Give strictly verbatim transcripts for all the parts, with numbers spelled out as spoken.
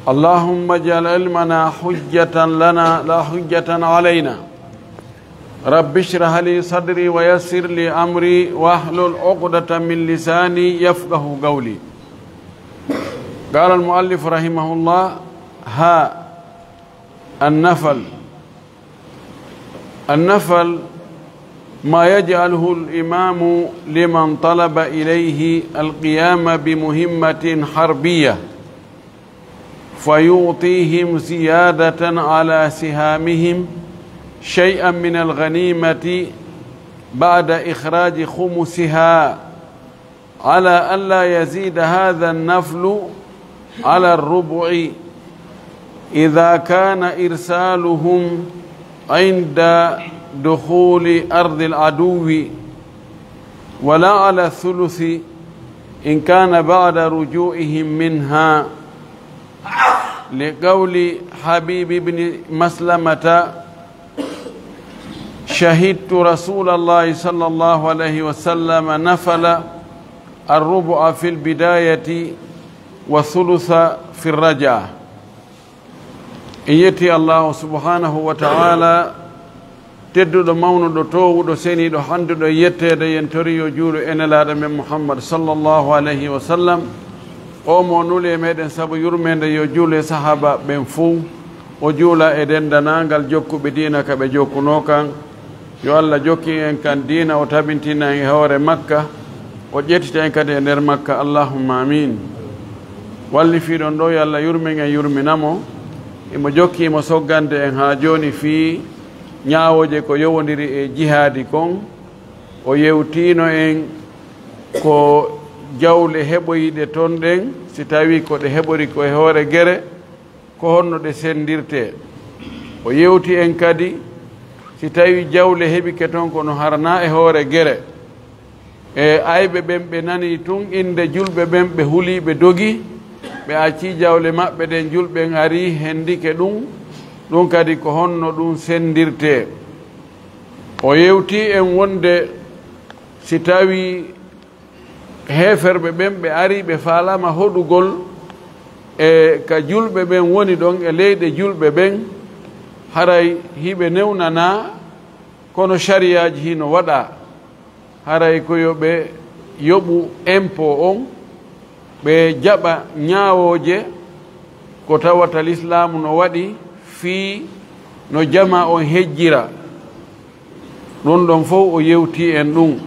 اللهم اجعل علمنا حجة لنا لا حجة علينا. رب اشرح لي صدري ويسر لي أمري واحلل عقدة من لساني يفقه قولي. قال المؤلف رحمه الله: ها، النفل. النفل ما يجعله الإمام لمن طلب إليه القيام بمهمة حربية، فيعطيهم زيادة على سهامهم شيئا من الغنيمة بعد إخراج خمسها، على ألا يزيد هذا النفل على الربع إذا كان إرسالهم عند دخول أرض العدو، ولا على الثلث إن كان بعد رجوعهم منها، لقول حبيب بن مسلمة: شهدت رسول الله صلى الله عليه وسلم نفل الربع في البداية والثلث في الرجعة. En yetti Allahu subhanahu wa ta'ala, tedduɗo, mawnuɗo, toowuɗo, seniiɗo, handuɗo e yetteede. Yen tori yo juulu e Nelaaɗo men Muhammad sallallahu alayhi wa sallam. O mo nuli e meɗen sabu yurmeende, yo juulu e sahaaba ɓen fow. O juula e denndaangal jokkuɓe diina ka ɓe jokkunoo kan. Yo Allah jokkin en kan diina, o tabintina en e hoore makka, o ƴettita en kadi e nder makka. Allahumma amin. Wallifiiɗon ɗo, yo Allah yurmin en, yurmina mo. Imo jokki, imo soggande en haa jooni fii ñaawooje ko yowondiri e jihaadi kon. O yewtiino en ko jawle heɓoyiɗe ton ɗen, si tawii ko ɗe heɓori ko e hoore gere, ko honno ɗe senndirtee. O yewti en kadi si tawii jawle heɓike ton kono hara naa e hoore gere. E ayɓe ɓen, ɓe nanii tun innde julɓe ɓen, ɓe huli, ɓe dogi, ɓe accii jawle maɓɓe ɗen, julɓe ɓen arii, hendike ɗun. Ɗun kadi ko honno ɗun senndirtee. O yewti en wonde si tawii heeferɓe ɓen ɓe arii, ɓe faalaama hoɗugol e ka julɓe ɓen woni ɗon e leyɗe julɓe ɓen, haray hiɓe newnanaa, kono sariyaaji hino waɗaa. Haray ko yo ɓe yoɓu impôt on, ɓe jaɓa ñaawooje ko tawata lislaamu no waɗi fii no jamaa on hejjira. Ɗun ɗon fow o yewti en ɗun.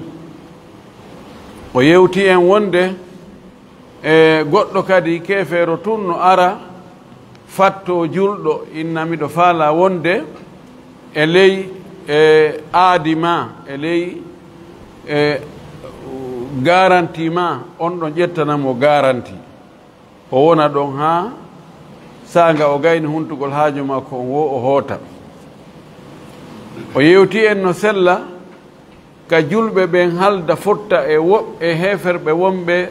O yewti en wonde e goɗɗo kadi keefeero tun no ara fattoo julɗo, inna miɗo faalaa wonde e ley, e aadi maa, e ley, e garanti maa, on ɗon ƴettana mo garanti. O wona ɗon haa saanga o gayni huntugol haaju makko on woo o hoota. O yewti en no sella ka julɓe ɓen halda fotta e woɓɓe heeferɓe wonɓe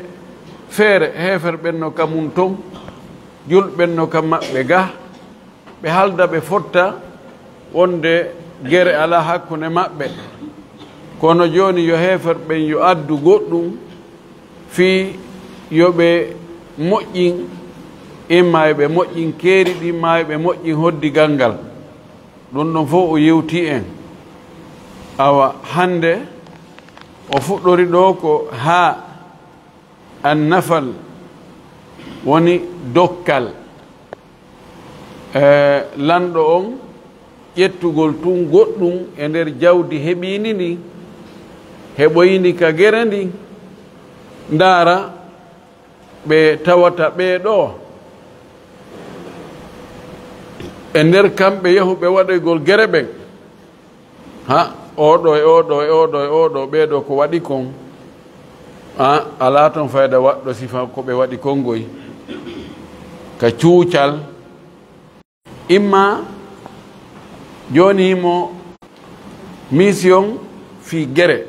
feere, heeferɓe ɓen no ka mun ton, julɓe ɓen no ka maɓɓe ga, ɓe halda ɓe fotta wonde gere alaa hakkunde maɓɓe. Kono jooni yo heeferɓe ɓen yo addu goɗɗun fii yo ɓe moƴƴin, imma yo ɓe moƴƴin keeri ɗin, maa yo ɓe moƴƴin hoddigal ngal. Ɗun ɗon fow o yewti en. Awa, hannde o fuɗɗori ɗoo ko haa annafal woni dokkal. E, lanɗo on ƴettugol tun goɗɗun e nder jawdi heɓiindi ndin, heɓoyndi ka gere ndin, ndaara ɓe tawata ɓee ɗoo e nder kamɓe yahuɓe waɗoygol gere ɓen. Ha, oo ɗoo e oo ɗoo e oo ɗoo e oo ɗoo, ɓee ɗoo ko waɗi kon? A, alaa ton fayda waɗɗo sifa ko ɓe waɗi kon ngoy ka cuucal. Imma jooni mo mission fii gere.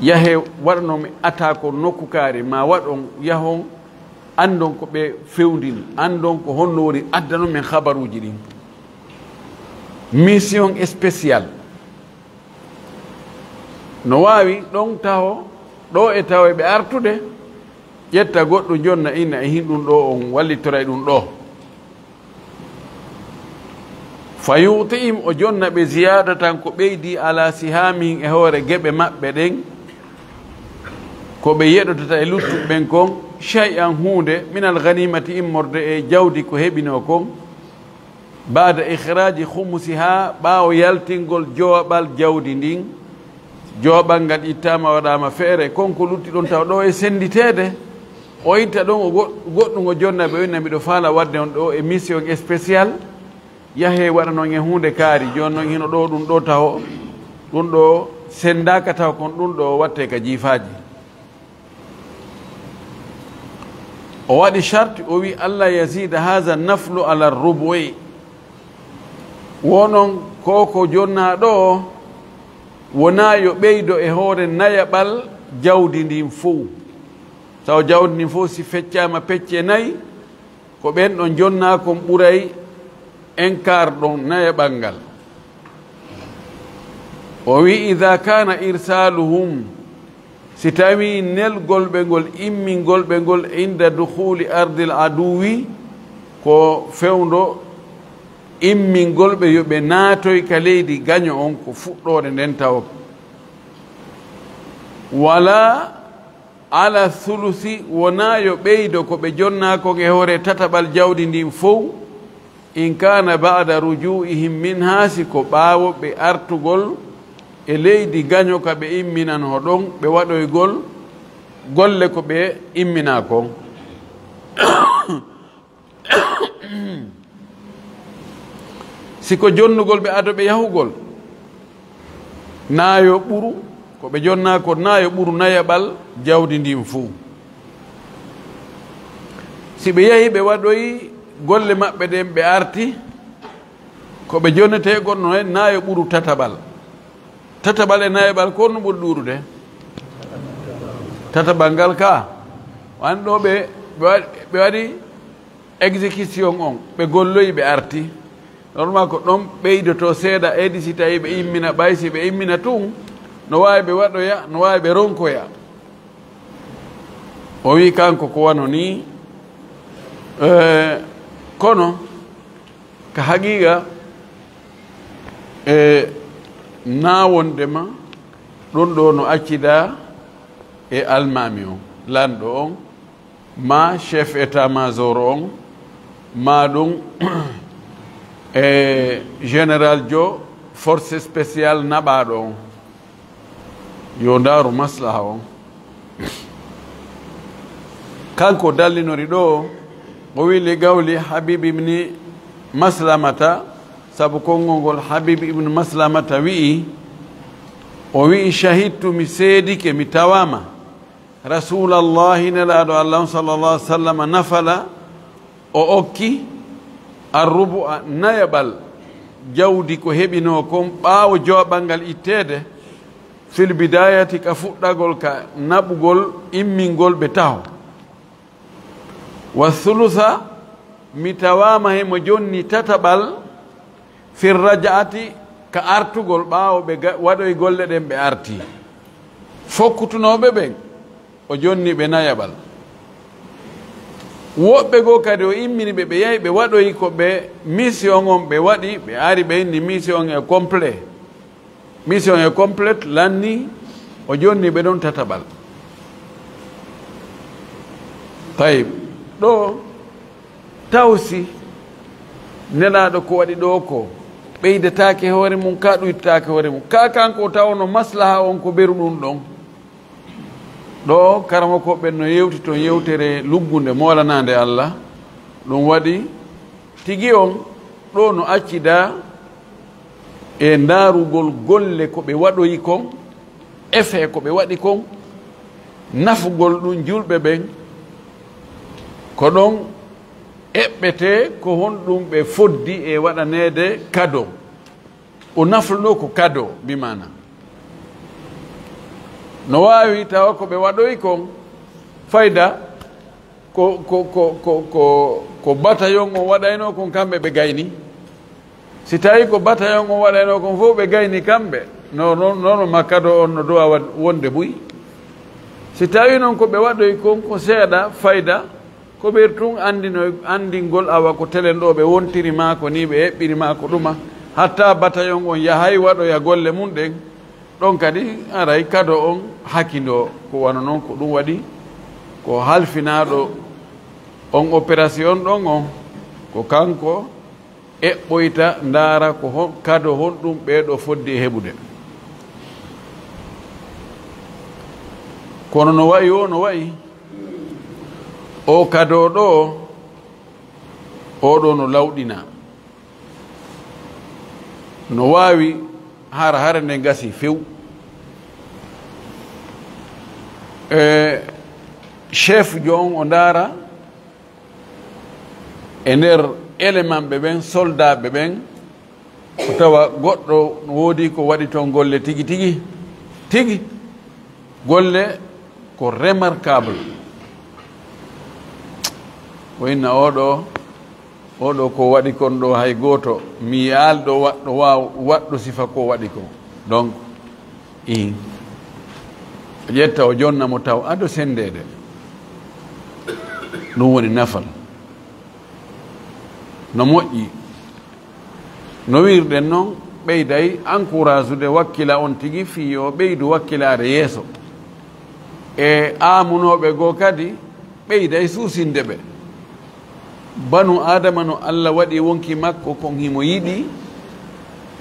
Yahee waɗanon mi attaque nokku kaari, maa waɗon, yahon, anndon ko ɓe fewndini, anndon ko honno woni, addanon men habaruuji ɗin. Mission spéciale. No waawi ɗon taho, ɗoo e taho e ɓe artude, ƴetta goɗɗum jonna inna e hin ɗum ɗo on wallitoray ɗum ɗo. Fa yu'tihim, o jonna ɓe ziyaadatan ko ɓeydi ala sihaamihim e hoore geɓe maɓɓe ɗen, ko ɓe yeɗotata e luttuɓe ɓen kon, shay'an huunde, minal ghanimati immorde e jawdi ko heɓinoo kon, baada ikhraaji khumusiha, ɓaawo yaltingol jowaɓal jawdi ndin. Jowaɓal ngal ittaama waɗaama feere, kon ko lutti ɗon tawa ɗo e sennditeede. O itta ɗon o go-, goɗɗum o jonna ɓe o inna miɗo faala waɗde on ɗo e mission spécial. Yahee waɗa non e huunde kaari, jooni non hino ɗo ɗum ɗo taho, ɗum ɗo senndaaka taho kon ɗum ɗo watte ka jiifaaji. O waɗi sharti, o wi, "Alla yazida haza naflu ala rubu'i." Wonon ko ko jonnaa ɗo, wonaa yo ɓeydo e hoore nayaɓal jawdi ndin fow. Taw jawdi ndin fow si feccaama pecce nayi, ko ɓen ɗon jonnaa kon ɓuray en kaar ɗon nayaɓal ngal. O wi, "Idha kana irsaluhum," si tawi nelgol ɓe ngol, immingol ɓe ngol, "inda dukhuli ardil aduwi," ko fewndo immingol ɓe yo ɓe naatoy ka leydi gaño on, ko fuɗɗoore nden tawo. Wala ala thuluthi, wonaa yo ɓeydo ko ɓe jonnaa kon e hoore tataɓal jawdi ndin fow, in kana ba'da ruju'ihim minha, si ko ɓaawo ɓe artugol e leydi gaño ka ɓe imminanoo ɗon, ɓe waɗoygol golle ko ɓe imminaa kon. Si ko jonnugol ɓe ado ɓe yahugol, naa yo ɓuru, ko ɓe jonnaa ko naa yo ɓuru nayaɓal jawdi ndin fuu. Si ɓe yahi ɓe waɗoyi golle maɓɓe ɗen ɓe arti, ko ɓe jonnetee kon no hen naa yo ɓuru tataɓal. Tataɓal e nayaɓal, ko honno ɓuri ɗuuɗude? Tataɓal ngal ka. Wan ɗo ɓe, ɓe wa-, ɓe waɗi exécution on, ɓe golloyi, ɓe arti. Normal ko ɗon ɓeydoto seeɗa, edi si tawi ɓe immina, ɓay si ɓe immina tun, no waawi ɓe waɗoya, no waawi ɓe ronkoya. O wi kanko ko wano ni, eh, kono ka haqiqa, e naa wondema ɗum ɗo no accida e almaami on, lanɗo on, ma chef état-major on, ma ɗum e général jo force spéciale naɓaaɗo on. Yo ndaaru maslaha on. Kanko dallinori ɗo, o wi, "Li qawli Habib ibni Maslamata," sabu konngol ngol Habib ibn Maslamata wi'i, o wi'i, "Shahidtu, mi seedike, mi tawama, Rasulallahi, Nelaaɗo Allah on, sallallahu alaihi wasallam, nafala, o okki arrubu'a, nayaɓal jawdi ko heɓinoo kon ɓaawo jowaɓal ngal itteede, fil bidayati, ka fuɗɗagol, ka naɓugol, immingol ɓe taho. Wa thulutha, mi tawaama himo jonni tataɓal, fir raja'ati, ka artugol ɓaawo ɓe ga-, waɗoyi golle ɗen ɓe arti." Fokkutunooɓe ɓen, o jonni ɓe nayaɓal. Woɓɓe goo kadi o immini ɓe, ɓe yahi ɓe waɗoyi ko ɓe mission on ɓe waɗi, ɓe ari ɓe inni mission e complet. Mission e complète lanni, o jonni ɓe ɗon tataɓal. Tayib, ɗo tawsi Nelaaɗo ko waɗi ɗo ko ɓeydataake hoore mum, ka ɗuytataake hoore mum. Ka kanko o tawno maslaha on ko beru ɗum ɗon. Ɗo karamokooɓe ɓen no yewti toon yewtere luggunde moolanaande Allah. Ɗum waɗi tigi on ɗo no accida e ndaarugol golle ko ɓe waɗoyi kon, effet ko ɓe waɗi kon, nafugol ɗum julɓe ɓen. Ko ɗon eɓɓetee ko honɗum ɓe foddi e waɗaneede kado. O nafluno ko kado, bi maana. No waawi tawa ko ɓe waɗoyi kon fayda ko, ko, ko, ko, ko, ko bataillon on waɗayno kon kamɓe ɓe gayni. Si tawi ko bataillon on waɗayno kon fof ɓe gayni kamɓe, no, no, no, no ma kado on no duwa wa-, wonde buy. Si tawii non ko ɓe waɗoyi kon ko seeɗa fayda, ko ɓeyri tun anndino-, anndingol awa ko telen ɗoo ɓe wontiri maa ko nii, ɓe eɓɓiri maa ko ɗuma, hatta batayon on yahay waɗoya golle mun ɗen, ɗon kadi aray kado on hakindoo. Ko wano non ko ɗum waɗi ko halfinaaɗo on operasiyon ɗon on, ko kanko eɓɓoyta, ndaara ko hon, kado honɗum ɓee ɗoo foddi e heɓude. Kono no wa'i o, no wa'i o kado ɗoo, o ɗoo no lawɗina. No waawi hara hare nde gasi few. E chef jo on o ndaara, e nder élément ɓe ɓen, soldat ɓe ɓen, ko tawa goɗɗo no woodi ko waɗi toon golle tigi tigi, tigi golle ko remarquable. Ko inna oɗo, oɗo ko waɗi kon ɗo hay gooto, mi yi'aali ɗo waɗɗo waaw-, waɗɗo sifa ko waɗi ko. Donc, in. O ƴetta, o jonna mo taw ado senndeede. Ɗum woni nafal. No moƴƴi. No wiirɗen non, ɓeyday encourageude wakkila on tigi fii yo ɓeydu wakkilaare yeeso. E aamunooɓe goo kadi, ɓeyday suusinde ɓe. Banu Aadama no Alla waɗi wonki makko kon himo yiɗi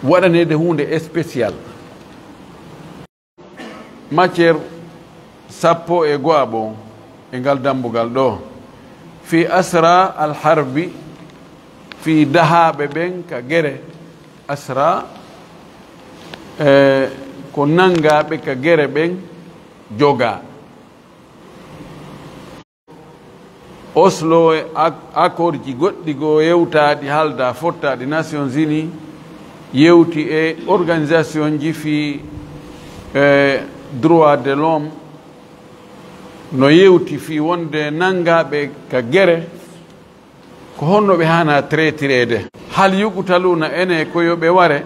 waɗaneede huunde spécial. Matière sappo e go'aɓo e ngal dambugal ɗo. Fi asra al harbi, fi dahaaɓe ɓen ka gere. Asra, eh, ko nangaaɓe ka gere ɓen jogaa. Oslo e ak-, accord ji goɗɗi goo yewtaaɗi, haaldaa fottaaɗi Nations Unies, yewti e organisation ji fii, eh, droit de l'homme, no yewti fii wonde nanngaaɓe ka gere, ko honno ɓe haanaa traitireede. Hal yuqtaluuna, ene ko yo ɓe ware,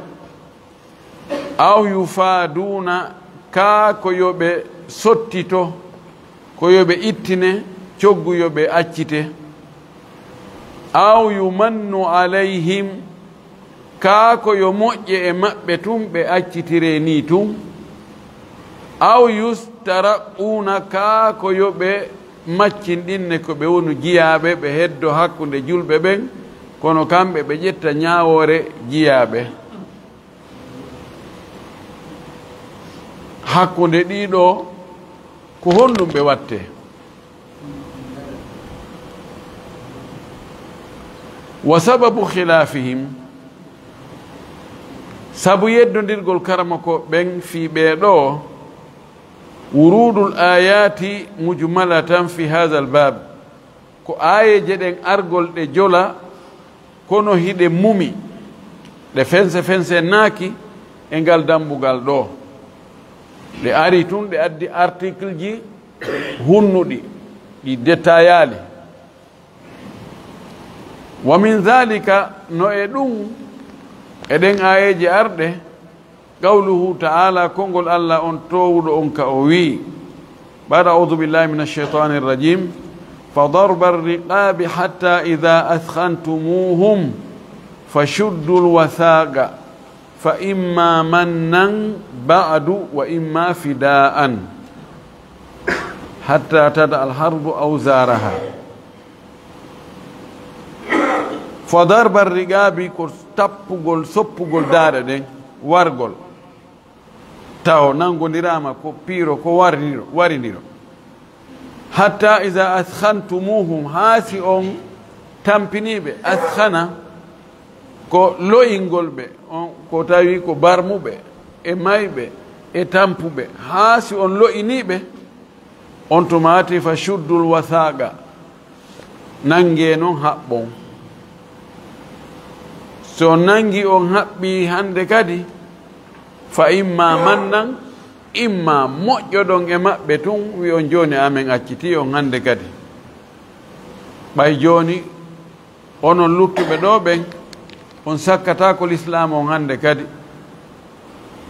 aw yufaaduuna, kaa ko yo ɓe sottito, ko yo ɓe ittine, coggu yo ɓe accite. Aw yumannu alayhim, kaa ko yo moƴƴe e maɓɓe tun ɓe accitiree nii tun. Aw yustaraquuna, kaa ko yo ɓe maccinɗinne ko ɓe wonu jiyaaɓe, ɓe heddo hakkunde julɓe ɓen, kono kamɓe ɓe ƴetta ñaawoore jiyaaɓe. Hakkunde ɗii ɗoo, ko honɗum ɓe wattee? Wa sababu khilaafihim, sabu yeddondirgol karamoko ɓen fii ɓee ɗoo, wuruudul aayaati mujmalatan fi haazal baab, ko aayeeje ɗen argol ɗe jola, kono hiɗe mumi, ɗe fense fense naaki e ngal dambugal ɗoo. Ɗe ari tun, ɗe addi article ji hunnuɗi, ɗi detayaali. Wa min zaalika, no e ɗum, e ɗen aayeeje arɗe, qawluhu ta'ala, konngol Alla on toowuɗo on ka o wi'i, ba'da a'uudu billahi minash shaytaanir rajiim, fa darba riqaabi hatta idha athkhantumuhum fa shuddul wathaaqa fa imma mannan ba'du wa imma fidaa'an hatta tada'a al-harbu awzaaraha. Fa darba riqaabi ko tappugol, soppugol daaɗe ɗen, wargol. Taw nanngondiraama ko piiro, ko warniro, warindiro. Hatta iza athkhantumuhum, haa si on tampinii ɓe, athkhana, ko lo'ingol ɓe, on ko tawi ko barmuɓe, e mayɓe, e tampuɓe, haa si on lo'inii ɓe, on tumaati fa shuddul wathaaqa, nanngee non haɓɓon. Si on nanngii on haɓɓii hannde kadi, fa imma mannan, imma moƴƴoɗon e maɓɓe tun, wi'on jooni amen accitii on hannde kadi. Ɓay jooni onon luttuɓe ɗoo ɓen, on sakkataako lislaamu on hannde kadi.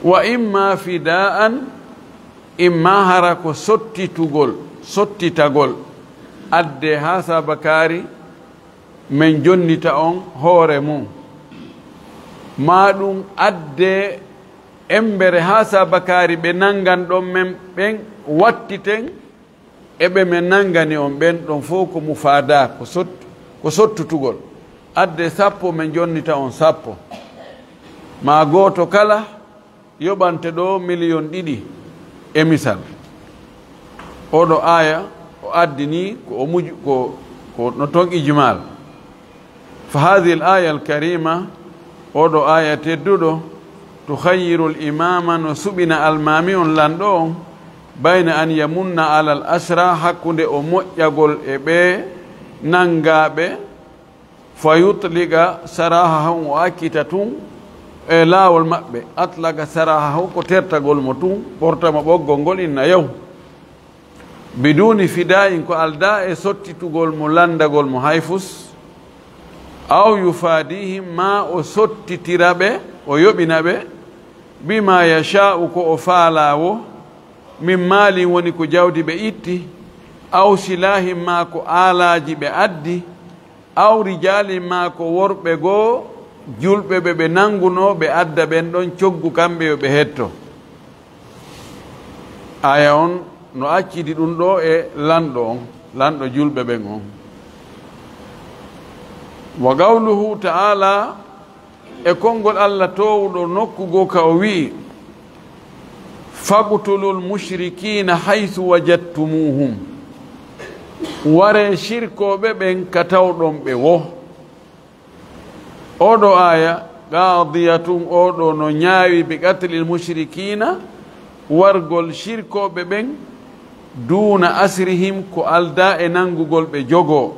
Wa imma fidaa'an, Imma hara ko sottitugol, sottitagol, adde haa saabakaari men jonnita on hoore mum, maa ɗum adde embere haa saabakaari ɓe nanngan ɗon men ɓen wattiten e ɓe men nanngani on ɓen, ɗon fof ko mufaada, ko sot-, ko sottutugol. Adde sappo men jonnita on sappo, maa gooto kala yoɓante ɗo miliyon ɗiɗi e misal. Oɗo aaya o addini ko o muju-, ko, ko no ton ijmal. Fa hadhihi al-aya al-karima, oɗo aaya tedduɗo, tukhayyiru al-imama, no suɓina almaami on, lanɗo on, bayna an yamunna ala al-asra, hakkunde o moƴƴagol e ɓe nanngaaɓe, fa yutliqa sarahahum, o accita tun e laawol maɓɓe. Atlaqa sarahahum ko tertagol mo tun, ɓorta mo ɓoggol ngol, inna yaw. Biduni fida'in, ko aldaa e sottitugol mo, lanndagol mo hay fus. Aw yufadihim, maa o sottitira ɓe, o yoɓina ɓe, bima yasha'u, ko o faalaa wo, min maalin, woni ko jawdi ɓe itti, aw silahin, maa ko aalaaji ɓe addi, aw rijalin, maa ko worɓe goo julɓe ɓe ɓe nanngunoo ɓe adda ɓen ɗon coggu kamɓe yo ɓe hetto. Aaya on no accidi ɗum ɗo e lanɗo on, lanɗo julɓe ɓen on. Wa qawluhu ta'ala, e konngol Allah toowuɗo nokku goo ka o wi'i, "Faqtulul mushrikina haythu wajadtumuhum." Waree shirkooɓe ɓen ka tawɗon ɓe wo. Oɗo aaya, qadiyatun, oɗo no ñaawi, bi qatlil mushrikina, wargol shirkooɓe ɓen, duuna asrihim, ko aldaa e nanngugol ɓe jogoo,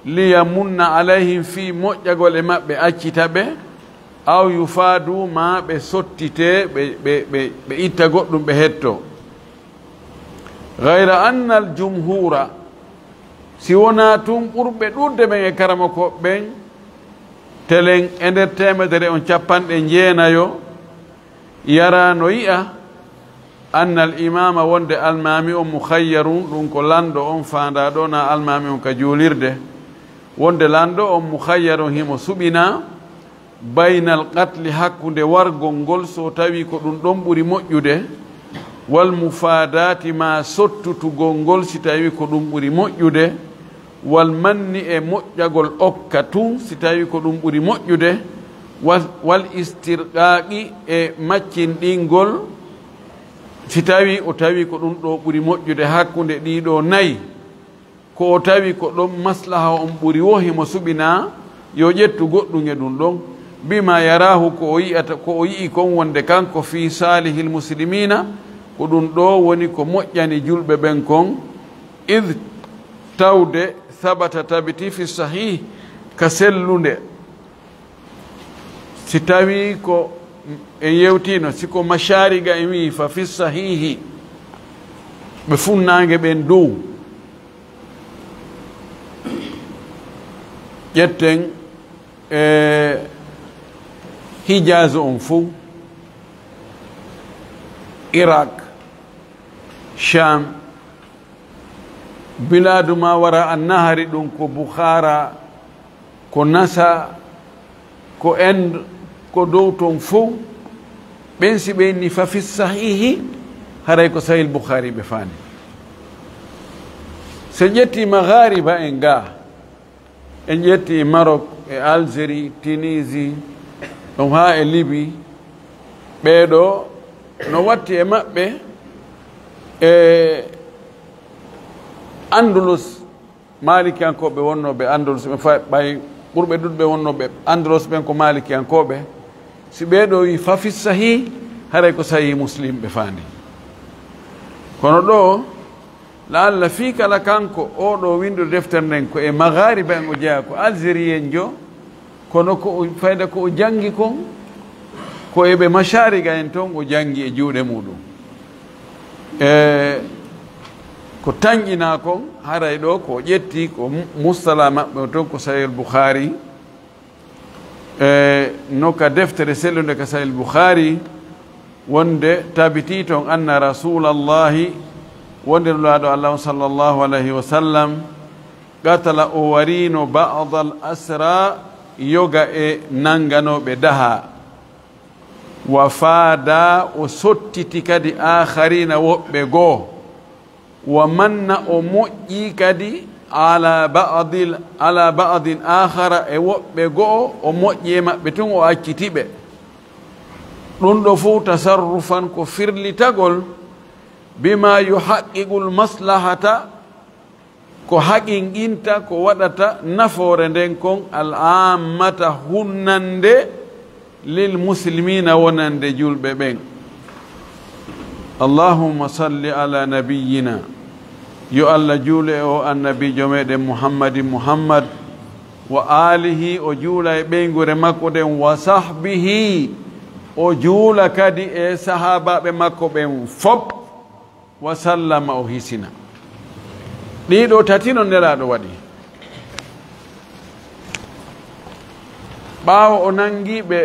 liyamunna alayhim, fii moƴƴagol e maɓɓe, accita ɓe, aw yufaadu, maa ɓe sottitee, ɓe, ɓe, ɓe, ɓe itta goɗɗum, ɓe hettoo. Gayra annal jumhuura, si wonaa tun ɓurɓe ɗuuɗde ɓen e karamokooɓe ɓen, telen e nder teemedere on cappanɗe jeenayo, yara no yi'a, annal imaama, wonde almaami on, mukhayyarun, ɗum ko lanɗo on faandaa ɗo, naa almaami on ka juulirde, wonde lanɗo on mukhayyarun, himo suɓinaa, baynal qatli, hakkunde wargol ngol, so tawii ko ɗum ɗon ɓuri moƴƴude, wal mufaadaati, maa sottutugol ngol, si tawii ko ɗum ɓuri moƴƴude, wal manni, e moƴƴagol okka tun, si tawii ko ɗum ɓuri moƴƴude, wal, wal istirqaaqi, e maccinɗingol, si tawii o tawii ko ɗum ɗo ɓuri moƴƴude hakkunde ɗii ɗoo nayi. Ko o tawi ko ɗon maslaha on ɓuri, wo himo suɓinaa yo ƴettu goɗɗum e ɗum ɗon, bima yaraahu, ko o yi'ata, ko o yi'i kon, wonde kanko, fi saalihil muslimiina, ko ɗum ɗo woni ko moƴƴani julɓe ɓen kon, id, tawde, sabata, tabiti, fi sahiih, ka sellunde. Si tawii ko en yewtiino, si ko mashaariga en wi'i, fa fi sahiihi, ɓe funnaange ɓen dow. Ƴetten e Hijaazu on fow, Irak, Sham, bilaadu ma wara annahari, ɗum ko Bukhara, ko Nasa, ko Inde, ko dow ton fow, ɓen si ɓe inni fa fi sahiihi, haray ko Sahih Bukhari ɓe faandi. So ƴetti maghariba en ga, en ƴetti Maroc e Algérie, Tunisie, ɗum haa e Libye, ɓee ɗo no watti e maɓɓe e Andalus, Maalikiyankooɓe wonnooɓe Andalus ɓen, fa-, ɓay ɓurɓe ɗuuɗuɓe wonnooɓe Andalus ɓen ko Maalikiyankooɓe. Si ɓee ɗoo wi fa fi sahih, haray ko Sahih Muslim ɓe faandi. Kono ɗoo, la'alla fii kala kanko, oo ɗoo winndo deftere nden ko e Maghariba en o jeyaa, ko Algérien jo, kono ko o, fayda ko o janngi kon, ko e ɓe Mashaariga en ton o janngi e juuɗe muuɗum. E ko tanƴinaa kon, haray ɗoo ko o ƴetti ko mu-, mustala maɓɓe on ton ko Sahih Bukhari, e no ka deftere sellunde ka Sahih Bukhari, Wonde tabitii ton anna Rasuulallahi, wonde Nulaaɗo Allah on sallallahu alayhi wa sallam, qatala, o wariino, ba'dal asra, yoga e nannganooɓe dahaa. Wa faada, o sottiti kadi, aakhariina, woɓɓe goo. Wa manna, o moƴƴi kadi, ala ba'dil, ala ba'din aakhara, e woɓɓe goo, o moƴƴi e maɓɓe tun, o acciti ɓe. Ɗun ɗoo fow tasarrufan ko firlitagol, bima yuhaqqiqul maslahata, ko haqinqinta, ko waɗata nafoore nden kon, al ammata, hunnande, lil muslimina, wonande julɓe ɓen. Allahumma salli ala nabiyyina, yo Allah juulu e o annabiijo meɗen Muhammadin Muhammad, wa alihi, o juula e ɓeynguure makko ɗen, wa sahbihi, o juula kadi e sahaabaaɓe makko ɓen fop, wa sallama, o hisina. Ɗii ɗoo tati non Nelaaɗo waɗi. Ɓaawo o nanngii ɓe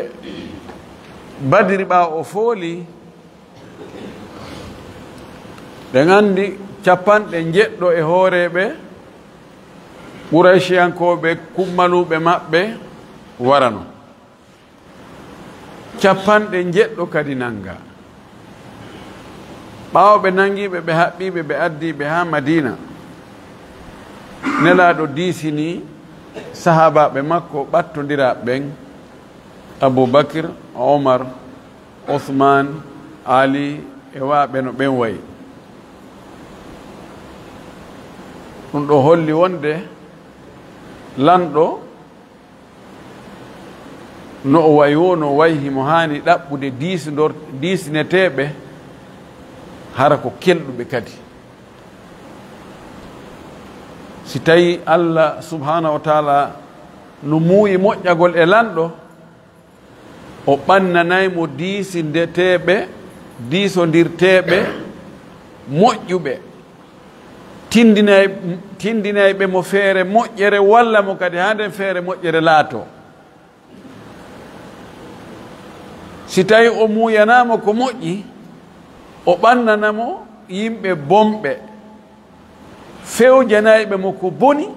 Badri, ɓaawo o fooli, ɓen anndi capanɗe njeɗɗo e hooreeɓe Qurayshiyankooɓe kummaluuɓe maɓɓe warano. Capanɗe njeɗɗo kadi nanngaa. Ɓaawo ɓe nanngii ɓe, ɓe haɓɓii ɓe, ɓe addii ɓe haa Madiina, Nelaaɗo diisinii sahaabaaɓe makko ɓattondiraaɓe ɓen, Abu Bakr, Omar, Usmaan, Ali, e waaɓe no ɓen wayi. Ɗun ɗoo holli wonde lanɗo, no o wayi woo, no wayi himo haani ɗaɓɓude diisindor-, diisineteeɓe, hara ko kelɗuɓe kadi. Si tawii Allah subhaanahu wa taala no muuyi moƴƴagol e lanɗo, o ɓannanay mo diisindeteeɓe, diisondirteeɓe moƴƴuɓe, tindinay, tindinayɓe mo feere moƴƴere, walla mo kadi haa nden feere moƴƴere laatoo. Si tawii o muuyanaa mo ko moƴƴi, o ɓannana mo yimɓe bonɓe, fewjanayɓe mo ko boni,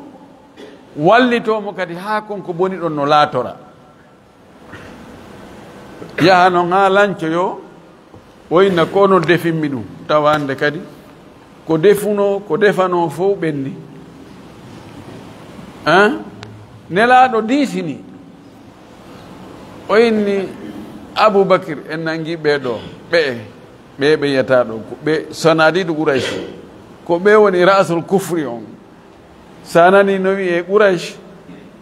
wallitoo mo kadi haa kon ko boni ɗon no laatora. Yaha non haa lancoyoo, o inna ko onon defimmi ɗun, tawa hannde kadi ko defunoo, ko defanoo fow ɓenni. Hein? Nelaaɗo diisini, o inni Abubakir, en nanngii ɓee ɗoo, ɓee, ɓee ɓe yi'ataa ɗoo, ko ɓe sanadiidu Quraysh, ko ɓe woni ra'sul kufri on. Si a nanii no wi'ee Quraysh,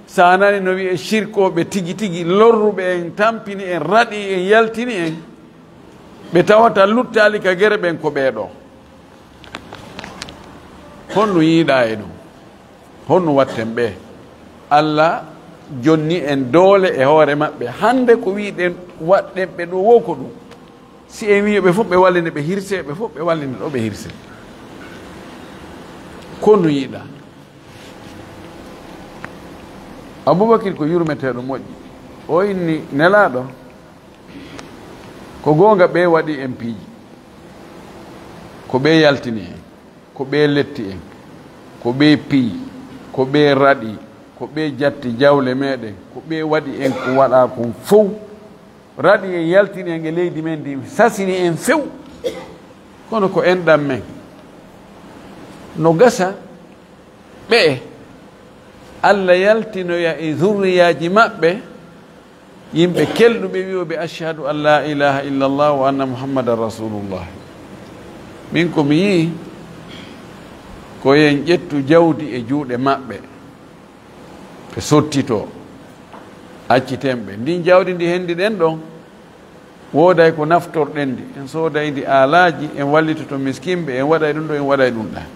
si a nanii no wi'ee sirkooɓe tigi tigi, lorruɓe en, tampini en, raɗi en, yaltini en, ɓe tawata luttaali ka gere ɓen ko ɓee ɗoo. Honno yiiɗaa e ɗun? Honno watten ɓe? Allah jonni en doole e hoore maɓɓe. Hannde ko wi'uɗen waɗɗen ɓe ɗoo woo ko ɗun. Si en wi'i ɓe fof ɓe wallinde ɓe hirsee, ɓe fof ɓe wallinde ɗoo ɓe hirsee. Ko no yiɗaa. Abubakir ko yurmeteeɗo moƴƴi. O inni Nelaaɗo, ko goonga ɓe waɗi en piiji. Ko ɓe yaltini en. Ko ɓe letti en, ko ɓe piyi, ko ɓe raɗi, ko ɓe jatti jawle meɗen, ko ɓe waɗi en ko waɗaa kon fow. Raɗi en, yaltini en e leydi men ndin, sasini en few. Kono ko enɗan men. No gasa ɓe'e, Allah yaltinoya e zurriyaaji maɓɓe, yimɓe kelɗuɓe wi'uɓe, "Ashhadu an la ilaha illallah wa anna Muhammadan Rasulullah." Min ko mi yi'i, ko yo en ƴettu jawdi e juuɗe maɓɓe, ɓe sottitoo, acciten ɓe. Ndin jawdi ndi hendiɗen ɗon, wooday ko naftorɗen ndi, en sooday ndi aalaaji, en wallitoto miskinɓe, en waɗay ɗun ɗoo, en waɗay ɗun ɗaa.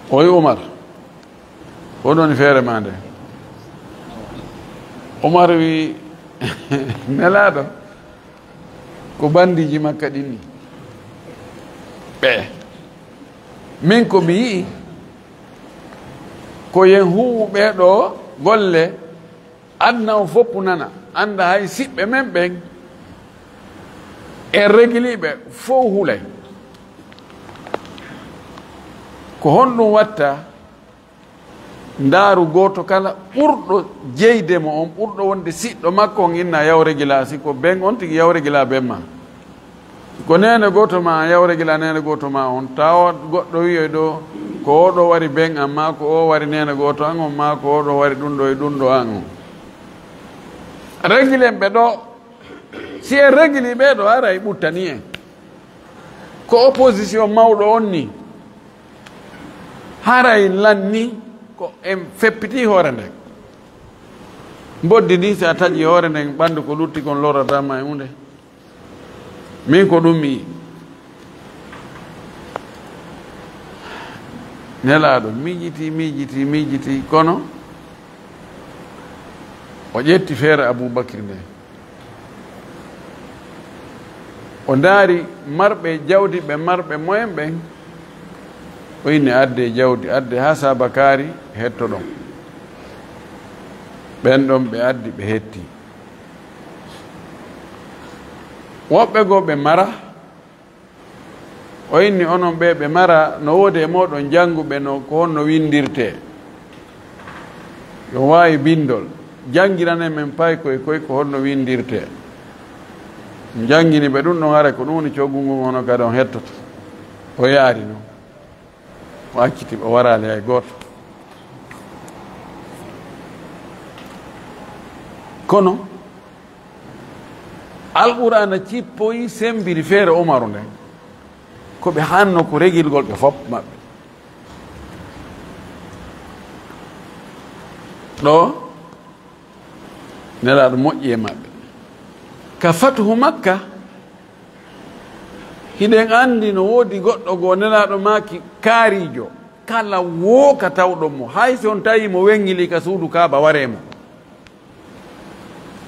Oy Umar, ko honɗun woni feere maa nde? Umar wi, Nelaaɗo, ko banndiiji makka ɗin ni. Ɓe. Min ko mi yi'i, ko yen huuwu ɓee ɗoo golle, Aduna on foppu nana, annda hay siɓɓe men ɓen e regiliiɓe fow hulay. Ko honɗum watta? Ndaaru gooto kala ɓurɗo jeyde mo on, ɓurɗo wonde siɗɗo makko on, inna yaw regilaa, si ko ben on tigi yaw regilaa ben ma. Ko neene gooto ma an yaw regilaa neene gooto ma on, tawa goɗɗo wi'oy ɗo, ko oo ɗo wari ben an, maa ko oo wari neene gooto an on, maa ko oo ɗo wari ɗum ɗo e ɗum ɗo an on. Regilen ɓe ɗo, si en regilii ɓee ɗo, haray ɓuttanii en. Ko opposition mawɗo on nii, haray lanni ko en feppitii hoore nden. Mboddi ndin, si a taƴii hoore nden, ɓanndu ko lutti kon lorrataa ma e huunde. Min ko ɗum mi yi'i. Nelaaɗo miijitii, miijitii, miijitii, kono o ƴetti feere Abuu Bakri nden. O ndaari marɓe jawdi ɓe marɓe moyen ɓen, o inni, "Addee jawdi, addee haa saabakaari hettoɗon." Ɓen ɗon ɓe addi, ɓe hetti. Woɓɓe goo ɓe mara, o inni, "Onon ɓee ɓe mara, no woodi e mooɗon jannguɓe no ko honno winndirtee? Yo waawi binndol, janngiranen men paykoy koy ko honno winndirtee." Janngini ɓe ɗum ɗon, haray ko ɗum woni coggu ngun, hono kadi on hettoto. O yaari non. O acciti ɓe, o waraali hay gooto. Kono Alqur'aana cippoyi, sembiri feere Umaru nden. Ko ɓe hanno ko regilgol ɓe fop maɓɓe. Ɗo Nelaaɗo moƴƴi e maɓɓe. Ka fatuhu Makka, hiɗen anndi no woodi goɗɗo goo Nelaaɗo maaki kaariijo, kala woo ka tawɗon mo, hay si on tawii mo wenngilii ka suudu Kaaba, waree mo.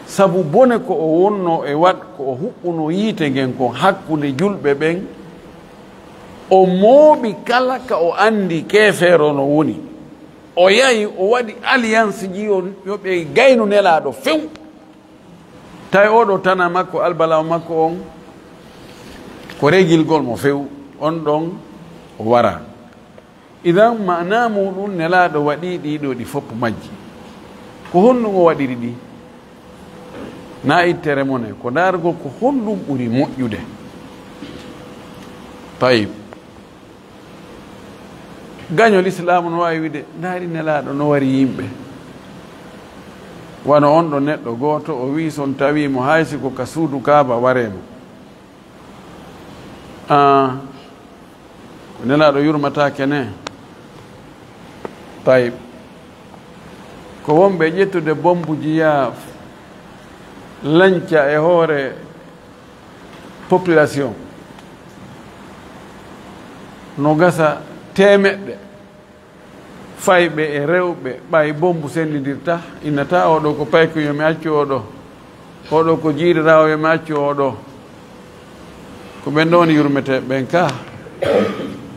Sabu bone ko o wonnoo e waɗ, ko o huɓɓunoo yiite ngen kon hakkunde julɓe ɓen, o mooɓi kala ka o anndi keefeero no woni. O yahi, o waɗi alliance ji, yo, yo ɓe gaynu Nelaaɗo few. Tawi oo ɗoo tanaa makko, albalaa makko on, ko regilgol mo few, on ɗon o wara. Idan, maanaa muuɗum, Nelaaɗo waɗii ɗii ɗoo ɗi fof majji. Ko honɗum o waɗiri ɗi? Na ittere mon e ko ndaargol ko honɗum ɓuri moƴƴude. Tayib. Gaño Lislaamu no waawi wi'ude, ndaari Nelaaɗo no wari yimɓe. Wano on ɗo neɗɗo gooto, o wi'i, so on tawii mo, hay si ko ka suudu Kaaba, waree mo. Ah, ko Nelaaɗo yurmataake ne. Tayib. Ko wonɓe ƴettude bommbuji yaa lanca e hoore population. No gasa teemeɗɗe. Fayɓe e rewɓe, ɓay bommbu senndindirta, innata, "Oo ɗoo ko payko, yo mi accu oo ɗoo. Oo ɗoo ko jiiriraawo, yo mi accu oo ɗoo." Ko ɓen ɗon woni yurmeteeɓe ɓen ka.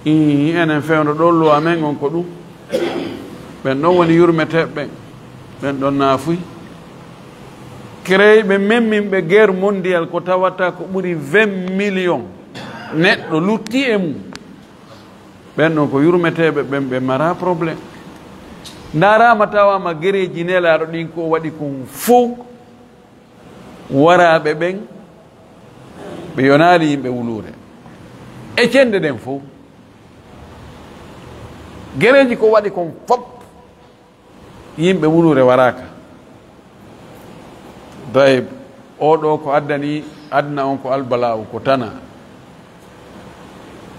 Ii, enen fewndo ɗoo luwa men on ko ɗum. Ɓen ɗon woni yurmeteeɓe ɓen. Ɓen ɗon naafuy. Créé ɓe, memminɓe guerre mondiale ko tawata ko ɓuri vingt millions neɗɗo lutti e mum. Ɓen ɗon ko yurmeteeɓe ɓen, ɓe mara problème. Ndaaraama tawaama gereeji Nelaaɗo ɗin ko o waɗi kon fow, waraaɓe ɓen, ɓe yonaali yimɓe wuluure. E cende ɗen fow, gereeji ko waɗi kon fop, yimɓe wuluure waraaka. Dayib, oo ɗoo ko addani aduna on ko albalaawu, ko tana.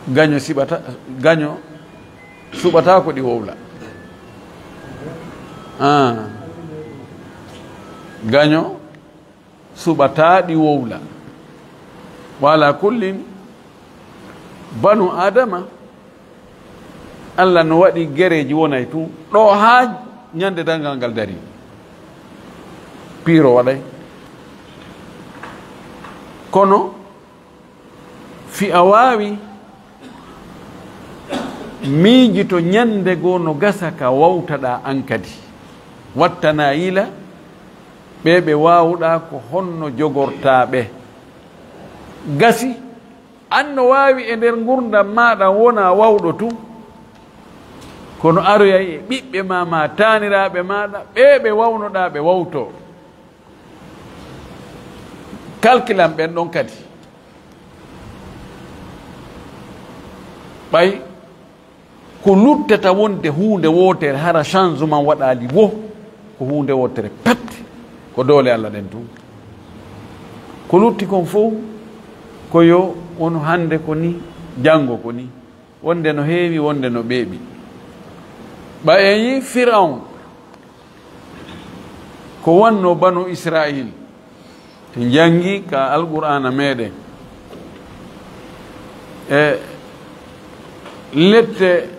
Gaño siɓata, gaño suɓata ko ɗi wowla. Ah. Gaño suɓata ɗi wowla. Wa ala kullin, banu Adama, Allah no waɗi gereeji wonay tun, ɗo haa ñande darngal ngal dari. Piiro waɗay. Kono fii a waawi miijito ñande goo no gasa ka wawtaɗaa an kadi. Wattana yila, Ɓe ɓe waawɗaa ko honno jogortaa ɓe? Gasi, an no waawi e nder ngurndan maaɗa wona waawɗo tun. Kono aroyay e ɓiɓɓe maa, maa taaniraaɓe maaɗa, ɓe ɓe waawnoɗaa ɓe waawtoo. Kalkilan ɓen ɗon kadi. Ɓay ko luttata wonde huunde wootere, hara changement waɗaali wo, ko huunde wootere pet, ko doole Alla ɗen tun. Ko lutti kon fow, ko yo wonu hande ko ni, janngo ko ni, wonde no heewi, wonde no ɓeeɓi. Ɓay en yi Firawun, ko wanno banu Israil, en janngi ka Alqur'aana meɗen. E lette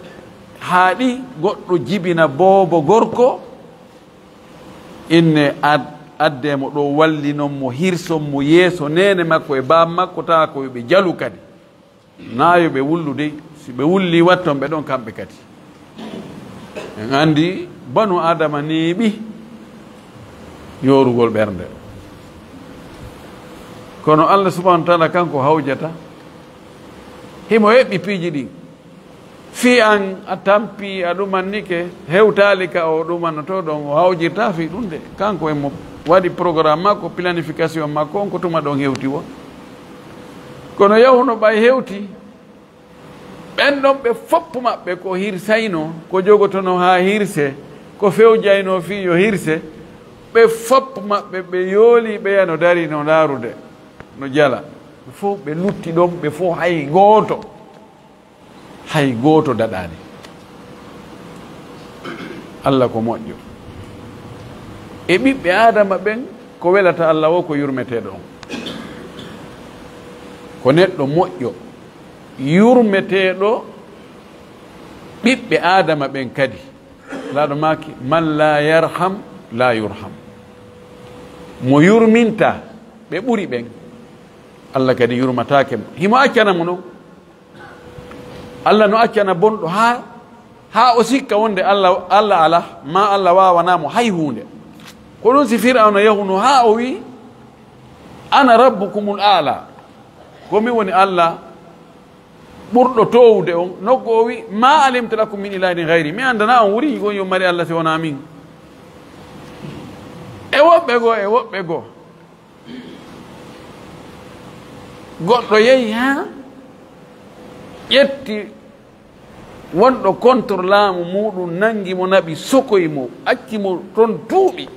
haaɗi, goɗɗo jibina boobo gorko, inne ad-, adde mo ɗo, wallinon mo, hirson mo yeeso neene makko e baaba makko, tawa ko yo ɓe jalu kadi. Naa yo ɓe wullu dey, si ɓe wullii watton ɓe ɗon kamɓe kadi. En anndi banu Aadama neeɓi yoorugol ɓernde. Kono Allah subhanahu wa taala kanko hawjata, himo eɓɓi piiji ɗin. Fii an a tampi, a ɗumannike, hewtaali ka o ɗumanotoo ɗon, o hawjirtaa fii ɗum de. Kanko e mo waɗi programme makko, planification makko on, ko tuma ɗon hewti won. Kono yahuno ɓay hewti, ɓen ɗon ɓe fopp maɓɓe ko hirsayno, ko jogotono haa hirse, ko fewjayno fii yo hirse, ɓe fopp maɓɓe ɓe yooli, ɓeya no dari no ndaarude, no jala. Ɓe fow ɓe lutti ɗon, ɓe fow hay gooto. Hay gooto daɗaani. Allah ko moƴƴo. E ɓiɓɓe Aadama ɓen, ko welata Allah wo ko yurmeteeɗo on. Ko neɗɗo moƴƴo, yurmeteeɗo ɓiɓɓe Aadama ɓen kadi. Laaɗo maaki, "Man laa yarham, laa yurham." Mo yurminta ɓe ɓuri ɓen, Allah kadi yurmataake mo. Himo accana mo non. Allah no accana bonɗo haa, haa o sikka wonde Allah, Allah alaa, maa Allah waawanaa mo hay huunde. Ko ɗum si Fir'awna yahuno haa o wi'i, "Ana rabbukumul aala." Ko mi woni Allah ɓurɗo toowude on. Nokku o wi'i, "Ma alimtu lakum min ilahin gayri." Mi anndanaa on wuri on yo mari Allah si wonaa min. E woɓɓe goo, e woɓɓe goo. Goɗɗo yehi haa ƴetti wonɗo contre laamu muuɗum, nangi mo, naɓi, sokoyi mo, acci mo ton duuɓi.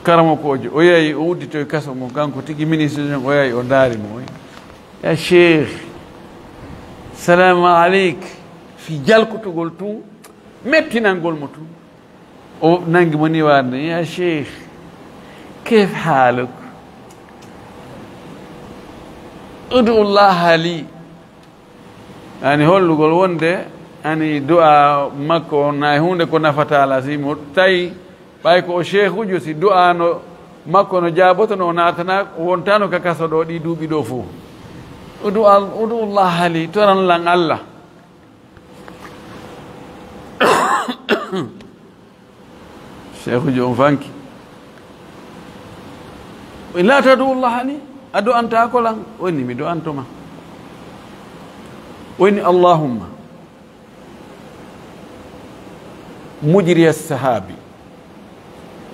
Karamokoojo, o yahi, o udditoyi kaso ngon, kanko tigi ministre on, o yahi, o ndaari mo, o wi'i, "Ya Sheikh, salaamu aleyk." Fii jalkutugol tun, mettinangol mo tun. O nangi mo ni waande, "Ya Sheikh, kayfa haaluk? Udu Allaha li." Ani hollugol wonde, ani du'a makko on, nayi huunde ko nafata la, si mo tawi ɓay ko o sheikhujo, si du'a no makko no jaaboto, no o naatana, o wontano ka kaso ɗo ɗi duuɓi ɗo fof. Udu Al-, udu Allaha li, toran lan Allah. Sheikhujo on fanki. O wi'i, "La tadu Allaha li, a du'antaako lan?" O wi'i, "Mi du'anto ma." O wi'i, "Allahumma mujriya sahabi,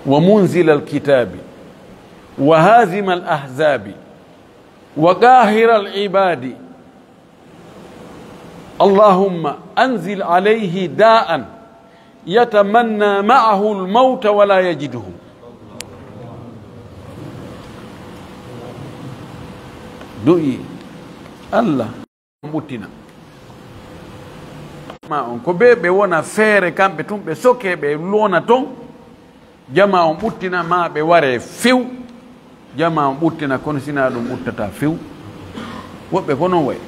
wa munzila al-kitabi, wa hazima al-ahzabi, wa qahira al-ibadi." Allahumma anzil alayhi da'an yatamanna ma'ahu al-mawta wa la yajiduhu. Du'i Allah ɓuttina. Ma on ko ɓe, ɓe wona feere kamɓe tun, ɓe soke, ɓe lona ton. Jama on ɓuttina, ma ɓe ware few. Jama on ɓuttina, kono sina ɗum ɓuttata few. Woɓɓe ko non wayi.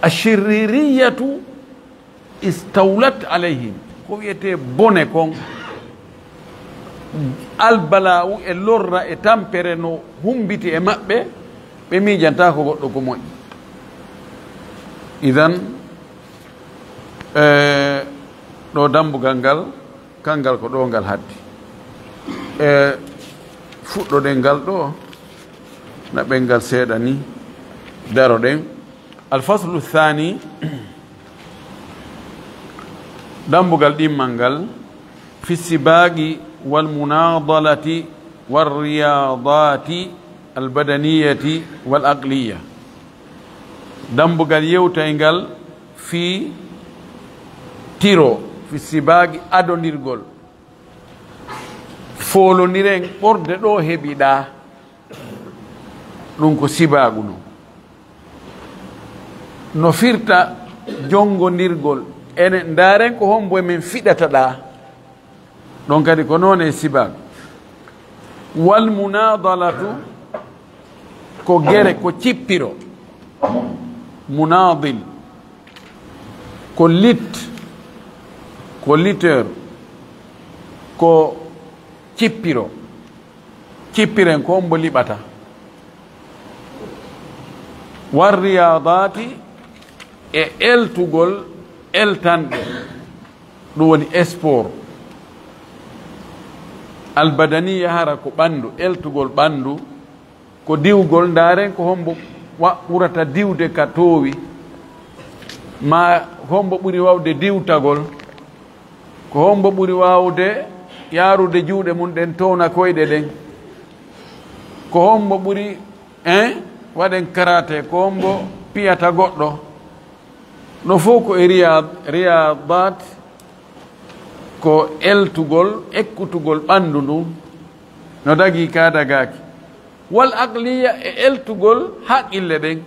Ashirririyatu istawlat alayhim. Ko wiyetee bone kon, albala'u e lorra e tampere no humbiti e maɓɓe, ɓe miijantaako goɗɗo ko moƴƴi. Idan, e, ɗo dambugal ngal, Kanngal ko ɗo ngal haddi. E fuɗɗoɗen ngal ɗo, naɓen ngal seeɗa ni, daroɗen. Alfaslu thani, dambugal ɗimmal ngal, fi sibaqi wal munadalati wal riyadati al badaniyati wal aqliya. Dambugal yewtayngal fii tiro, fi sibaaqi adondirgol. Foolondiren ɓorde ɗo heɓiɗaa, ɗum ko sibaagu non. No firta jonngondirgol, ene ndaaren ko hombo e men fiɗata ɗaa. Ɗon kadi ko noon e sibaagu. Wal munadalatu ko gere, ko cippiro. Munadil ko lit, ko liteur, ko cippiro. Cippiren ko hombo liɓata. War riyadati e eltugol eltanɗe. Ɗum woni sport. Albadaniya hara ko ɓanndu, eltugol ɓanndu, ko diwgol. Ndaaren ko hombo wa-, ɓurata diwde ka toowi, ma hombo ɓuri waawde diwtagol, ko hombo ɓuri waawde yaarude juuɗe mum ɗen towna koyɗe ɗen, ko hombo ɓuri, en, waɗen karate, ko hombo piyata goɗɗo. Ɗo fof ko e riyad, riyadat, ko eltugol, ekkutugol ɓanndu ndun, no dagii ka dagaaki. Wal aqliya e eltugol haqqille ɗen.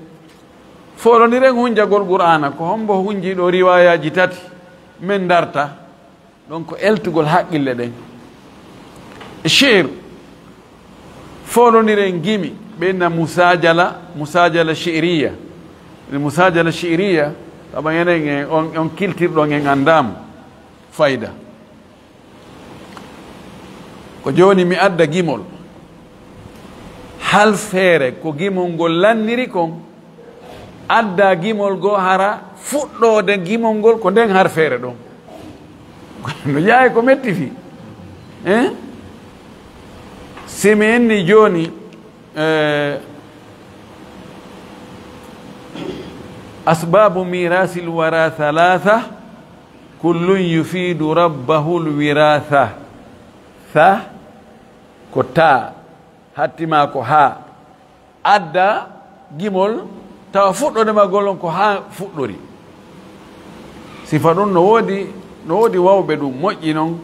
Foolondiren hunjagol Qur'aana, ko hombo hunji ɗo riwayaaji tati, men darta. Ɗon ko eltugol haqqille ɗen. Shi'r, foolondiren gimi, ɓe inna musajala, musajala shi'riya. Musajala shi'riya, sabu enen en, on, on kiltirɗon en anndaamo fayda. Ko jooni mi adda gimol. Halfeere ko gimol ngol lanniri kon, adda gimol goo, hara fuɗɗoode gimol ngol ko nden harfeere ɗon. No yaawi ko metti fii. Hein? Si mi inni jooni, eh, asbabu mirasil wara thalatha, kullun yufidu rabbahul wiratha. Tha ko ta, hatti ma ko ha. Adda gimol, tawa fuɗɗoode magol on ko ha fuɗɗori. Sifa ɗum no woodi, no woodi wawɓe ɗum moƴƴi non,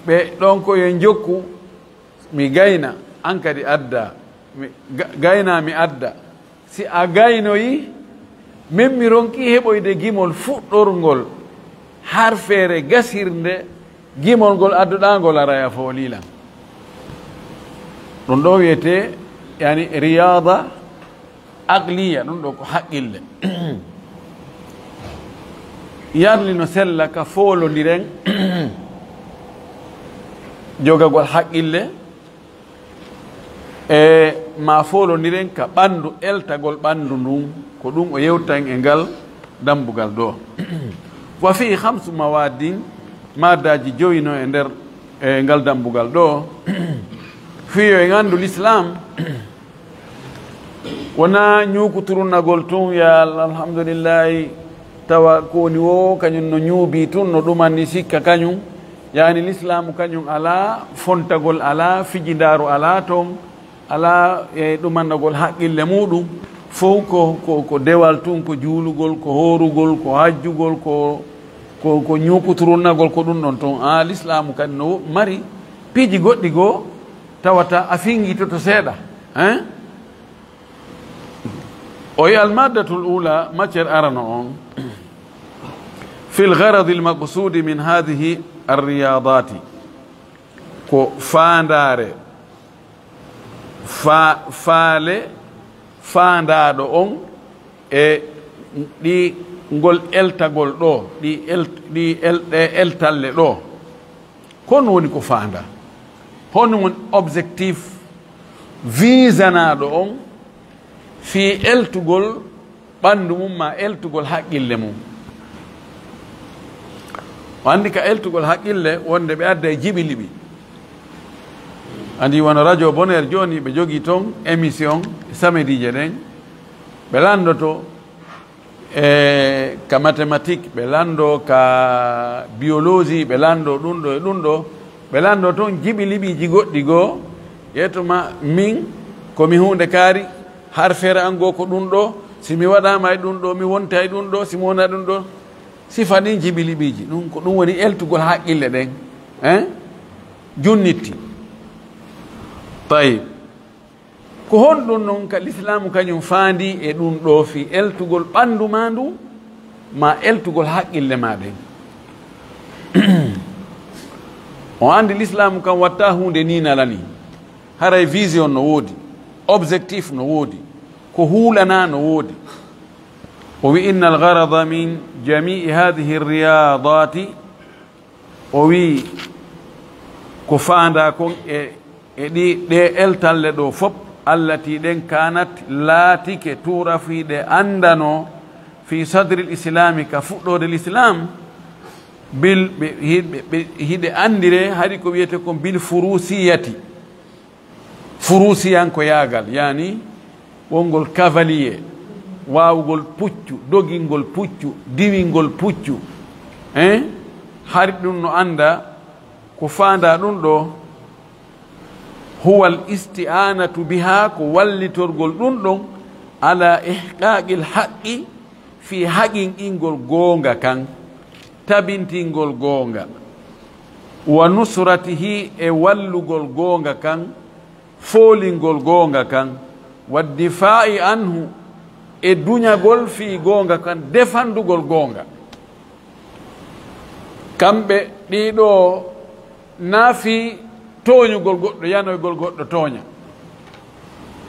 ɓe ɗon ko yo njokku, mi gayna, an kadi adda, mi ga-, gayna mi adda. Si a gaynoyi, min mi ronki heɓoyde gimol fuɗɗorngol, harfeere gasirnde, gimol ngol adduɗaa ngol araya fooli lan. Ɗum ɗo wiyetee, yani, riyada aqliya, ɗum ɗo ko haqqille. Yarli no sella ka foolondiren jogagol haqqille, e ma foolondiren ka ɓanndu, eltagol ɓanndu ndun, ko ɗum o yewtan e ngal dambugal ɗo. Wa fii khamsu mawaddin, maddaaji jowi no e nder, e ngal dambugal ɗo. Fii yo en anndu Lislaam wonaa ñuukuturunnagol tun, ya Allah, alhamdulillahi, tawa ko woni wo kañum no ñuubi tun, no ɗumanni sikka kañum. Yani, Lislaamu kañum alaa fontagol, alaa fijindaaru, alaa ton, alaa e ɗumannagol haqqille muɗum. Fow ko, ko, ko dewal tun, ko juulugol, ko hoorugol, ko hajjugol, ko, ko, ko ñuukuturunnagol, ko ɗum ɗon tun. A, Lislaamu kadi no mari piiji goɗɗi goo, tawata a fingitoto seeɗa, hein? O yi almaddatul ula, matière arano on, fil gharadil maqsudi min hadhihi arriyadati, ko faandaare, fa-, faale faandaaɗo on e ɗi, ngol eltagol ɗo, ɗi el-, ɗi el-, ɗe eltalle ɗo. Ko honno woni ko faandaa? Honno woni objectif visanaaɗo on fii eltugol ɓanndu mum maa eltugol haqqille mum? O anndi ka eltugol haqqille wonde ɓe adda e jiɓi liɓi. Anndi wano radio Bonheur jooni, ɓe jogii toon émission samediije ɗen. Ɓe lanndoto e ka mathématique, ɓe lanndo ka biologie, ɓe lanndo ɗum ɗo e ɗum ɗo, ɓe lanndo toon jiɓi liɓiiji goɗɗi goo. Yettuma min ko mi huunde kaari, harfeere an goo ko ɗum ɗo, si mi waɗaama e ɗum ɗo, mi wonta e ɗum ɗo, si mi wona ɗum ɗo. Sifa ɗin jiɓi liɓiiji, ɗum ko ɗum woni eltugol haqqille ɗen, hein? Junnitti. Tayib. Ko honɗum non ka lislaamu kañum faandi e ɗum ɗo fii eltugol ɓanndu maa ndu, maa eltugol haqqille maa ɗen? On anndi lislaamu kan watta huunde ni nala ni. Haray vision no woodi, objectif no woodi, ko huulanaa no woodi. O wi, inna algarada min jamii hadihi riyadati, o wi, ko faandaa kon e, e ɗi, ɗe eltalle ɗo fop, allati ɗen kanat laatike turafiiɗe anndano fi sadri l-islami, ka fuɗɗoode l'islam, bil, ɓe, hiɗ-, ɓe, ɓe, hiɗe anndire hari ko wiyete kon bil furusiyati. Furusiyankoyaagal, yani wongol cavalier, waawugol puccu, dogingol puccu, diwingol puccu. Hein? Hari ɗum no annda ko faandaa ɗum ɗo, huwa al isti'anatu biha, ko wallitorgol ɗum ɗon, ala ihqaqil haqqi, fii haqinqingol goonga kan, tabintingol goonga, wa nusratihi, e wallugol goonga kan, foolingol goonga kan, wa difa'i anhu, e duñagol fii goonga kan, defandugol goonga. Kamɓe ɗiɗo, naa fii tooñugol goɗɗo, yanoygol goɗɗo tooña,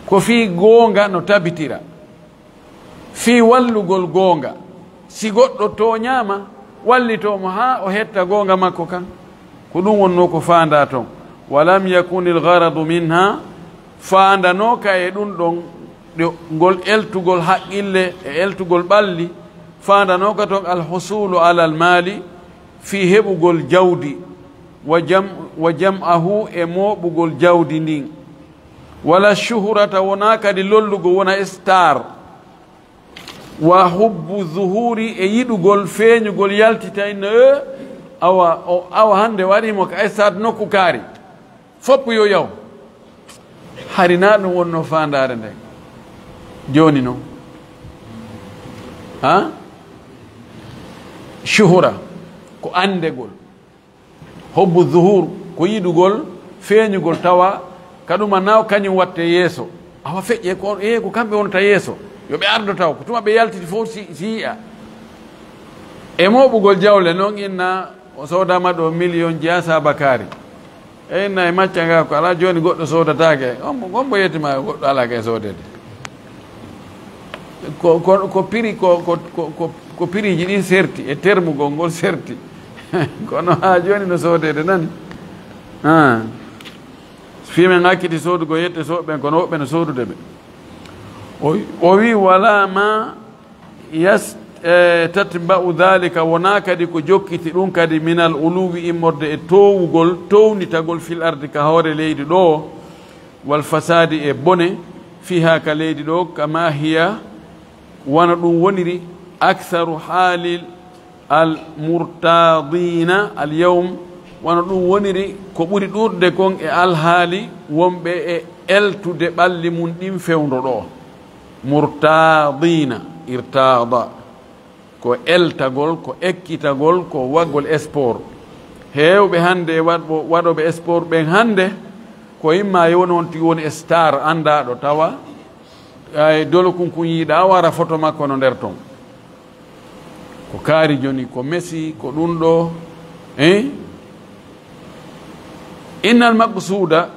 ko fii goonga no tabitira. Fii wallugol goonga. Si goɗɗo tooñaama, wallitoo mo haa o hetta goonga makko kan. Ko ɗum wonnoo ko faandaa ton. Walam yakun al-garadu minha, faandanooka e ɗum ɗon, ɗo, ngol eltugol haqqille e eltugol ɓalli, faandanooka ton al-husulu ala al-mali, fii heɓugol jawdi, wa jam-, wa jam'ahu, e mooɓugol jawdi ndin. Wala shuhrata, wonaa kadi lollugo wona star. Wa hubbu zuhuri, e yiɗugol feeñugol yaltita inna, e, awa, o, awa hannde waɗi mo ka stade nokku kaari. Fopp yo yaw. Hari na ɗum wonno faandaare nden. Jooni non. Ha? Shuhura, ko anndegol. Hobbu zuhur, ko yiɗugol feeñugol tawa ka ɗuma na kañum watte yeeso. Awa feƴƴe ko, e, ko kamɓe wonta yeeso. Yo ɓe ardo taw, ko tuma ɓe yaltiti fof si, si yi'a. E mooɓugol jawle noon inna o soodama ɗo million ji a sabakaari. E inna e macca nga ko alaa jooni goɗɗo soodataake. Hombo, hombo yettima goɗɗo alaa kay soodede. Ko, ko, ko piri, ko, ko, ko, ko, ko piriji ɗin serti, e termugol ngol serti. Kono haa jooni no soodede nani. Ha. Fii men hakkiti soodugol yette soɓe ɓen, kono woɓɓe no soodude ɓe. O, o wi, wala ma yas-, e, tatba'u dhalika, wonaa kadi ko jokkiti ɗum kadi minal uluwi, immorde e toowugol, townitagol fil ardi, ka hoore leydi ɗo, wal fasadi, e bone, fiha, ka leydi ɗo, kama hiya, wano ɗum woniri, aktharu haalil al murtadina al yawm, wano ɗum woniri ko ɓuri ɗuuɗde kon e alhaali wonɓe e eltude ɓalli mum ɗin fewndo ɗo. Murtadina, irtada, ko eltagol, ko ekkitagol, ko waɗgol sport. Heewɓe hannde e waɗɓo-, waɗooɓe sport ɓen hannde, ko imma yo won on tigi woni star anndaaɗo tawa, ay dolo kun kun yiɗa wara photo makko no nder ton. Ko kaari jooni, ko Messi, ko ɗum ɗo, eh? Innal maqsuuda,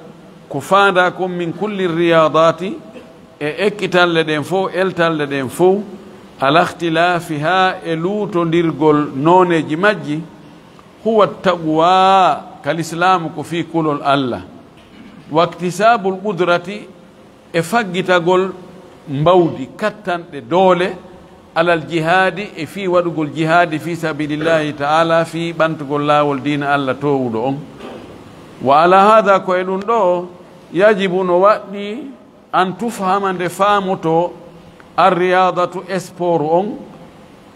ko faandaa kon min kulli riyadaati, e ekkitalle ɗen fof, eltalle ɗen fof, ala ikhtilaafiha, e luutondirgol nooneeji majji, huwa taqwa, ka lislaamu ko fii kulol Allah. Waktisaabul qudrati, e faggitagol mbawdi, kattanɗe, doole, alal jihaadi, e fii waɗugol jihaadi fii sabilillahi ta'ala, fii ɓantugol laawol diina Allah toowuɗo on. Wa ala haada, ko e ɗum ɗo, yajibu, no waɗɗi, an tufhama, nde faamoto, arriyadatu, sport on,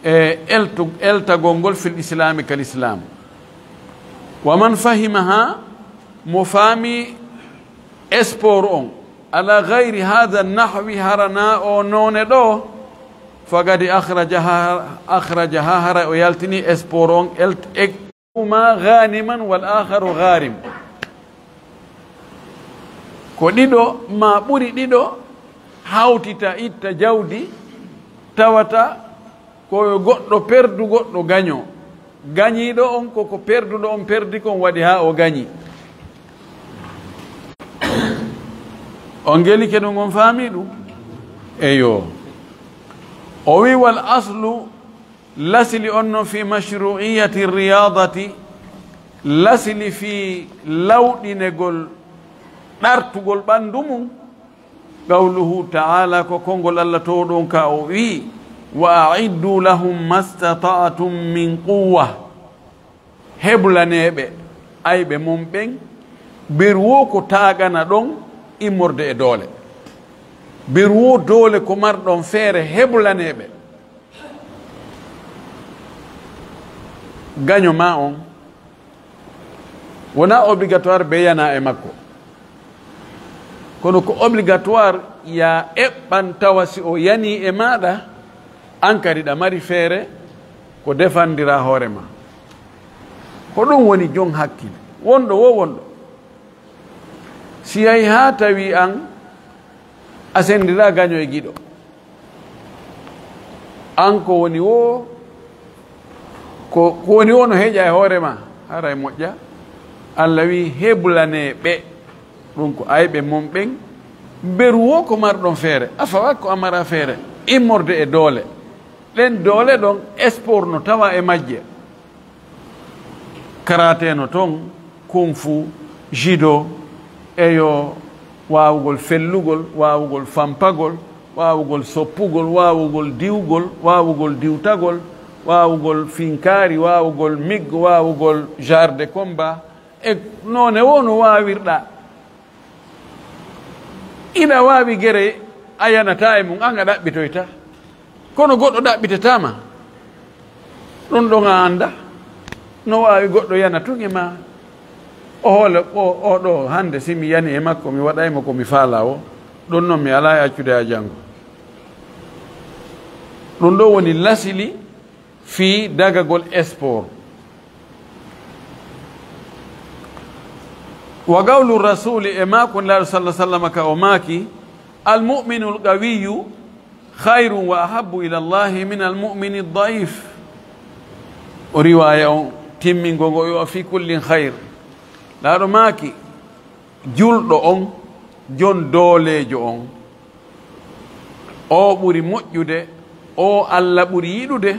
e eltu-, eltagol ngol, fil islami, kal islam. Wa man fahimaha, mo faami sport on, ala gayri hada nahwi, harana o noone ɗo, fagadi akhrajaha, akhrajaha, hara o yaltini sport on, elt-, ek-, huma ghaniman wal akharu gharim. Ko ɗiɗo, ma ɓuri ɗiɗo, hawtita, itta jawdi, tawata ko yo goɗɗo perdu, goɗɗo gaño. Gañiiɗo on ko, ko perduɗo on perdi kon waɗi haa o gañi. On gelike ɗum, on faami ɗum? Eyo. O wi, wal aslu, lasili on non, fi mashru'iyati riyadati, lasili fi lawɗinegol ɗartugol ɓanndu mum, qawluhu ta'ala, ko konngol Allah toowɗo on ka o wi'i, wa a'iddu lahum mastata'tum min quwwa, heblaneeɓe ayɓe mon ɓen, beru wo ko taagana ɗon immorde e doole. Beru wo doole ko marɗon feere, heblaneeɓe. Gaño ma on wona obligatoire be yana e makko, kono ko obligatoire ya eɓɓan tawa si o yani e maɗa, an kadi ɗa mari feere ko defandira hoore ma. Ko ɗum woni jon hakkil, wonɗo wo wonɗo. Si yahi haa tawi an a sendira gaño e giɗo, an ko woni wo, ko, ko woni wo no heƴa e hoore ma, haray moƴƴa. Allah wi, heblanee ɓe, ɗum ko ayɓe mon ɓen, beru wo ko marɗon feere, afawa ko a mara feere, immorde e doole. Ɗen doole ɗon, sport no tawa e majje. Karaté no ton, kung fu, judo, eyo, waawugol fellugol, waawugol fampagol, waawugol soppugol, waawugol diwgol, waawugol diwtagol, waawugol finkaari, waawugol miggo, waawugol genre de combat. E noone wo no waawirɗa. Ina waawi gere a yanataa e mum, an a ɗaɓɓitoyta. Kono goɗɗo ɗaɓɓitataama. Ɗum ɗon a annda. No waawi goɗɗo yana tun e ma. O hoole, o, o ɗo hannde, si mi yani e makko, mi waɗay mo ko mi faalaa o. Ɗum noon mi alaa e accude haa janngo. Ɗum ɗo woni lasili fii dagagol sport. Wa qawlu rasuli, e maa ko Nelaaɗo salla sallama ka o maaki, al mu'minul qawiyyu khayrun wa ahabbu ila Allahi min al mu'mini daif. O riwaaya on timmingo ngo yo fi kullin khayr. Nelaaɗo maaki, julɗo on, jon dooleejo on, o ɓuri moƴƴude, o Alla ɓuri yiɗude,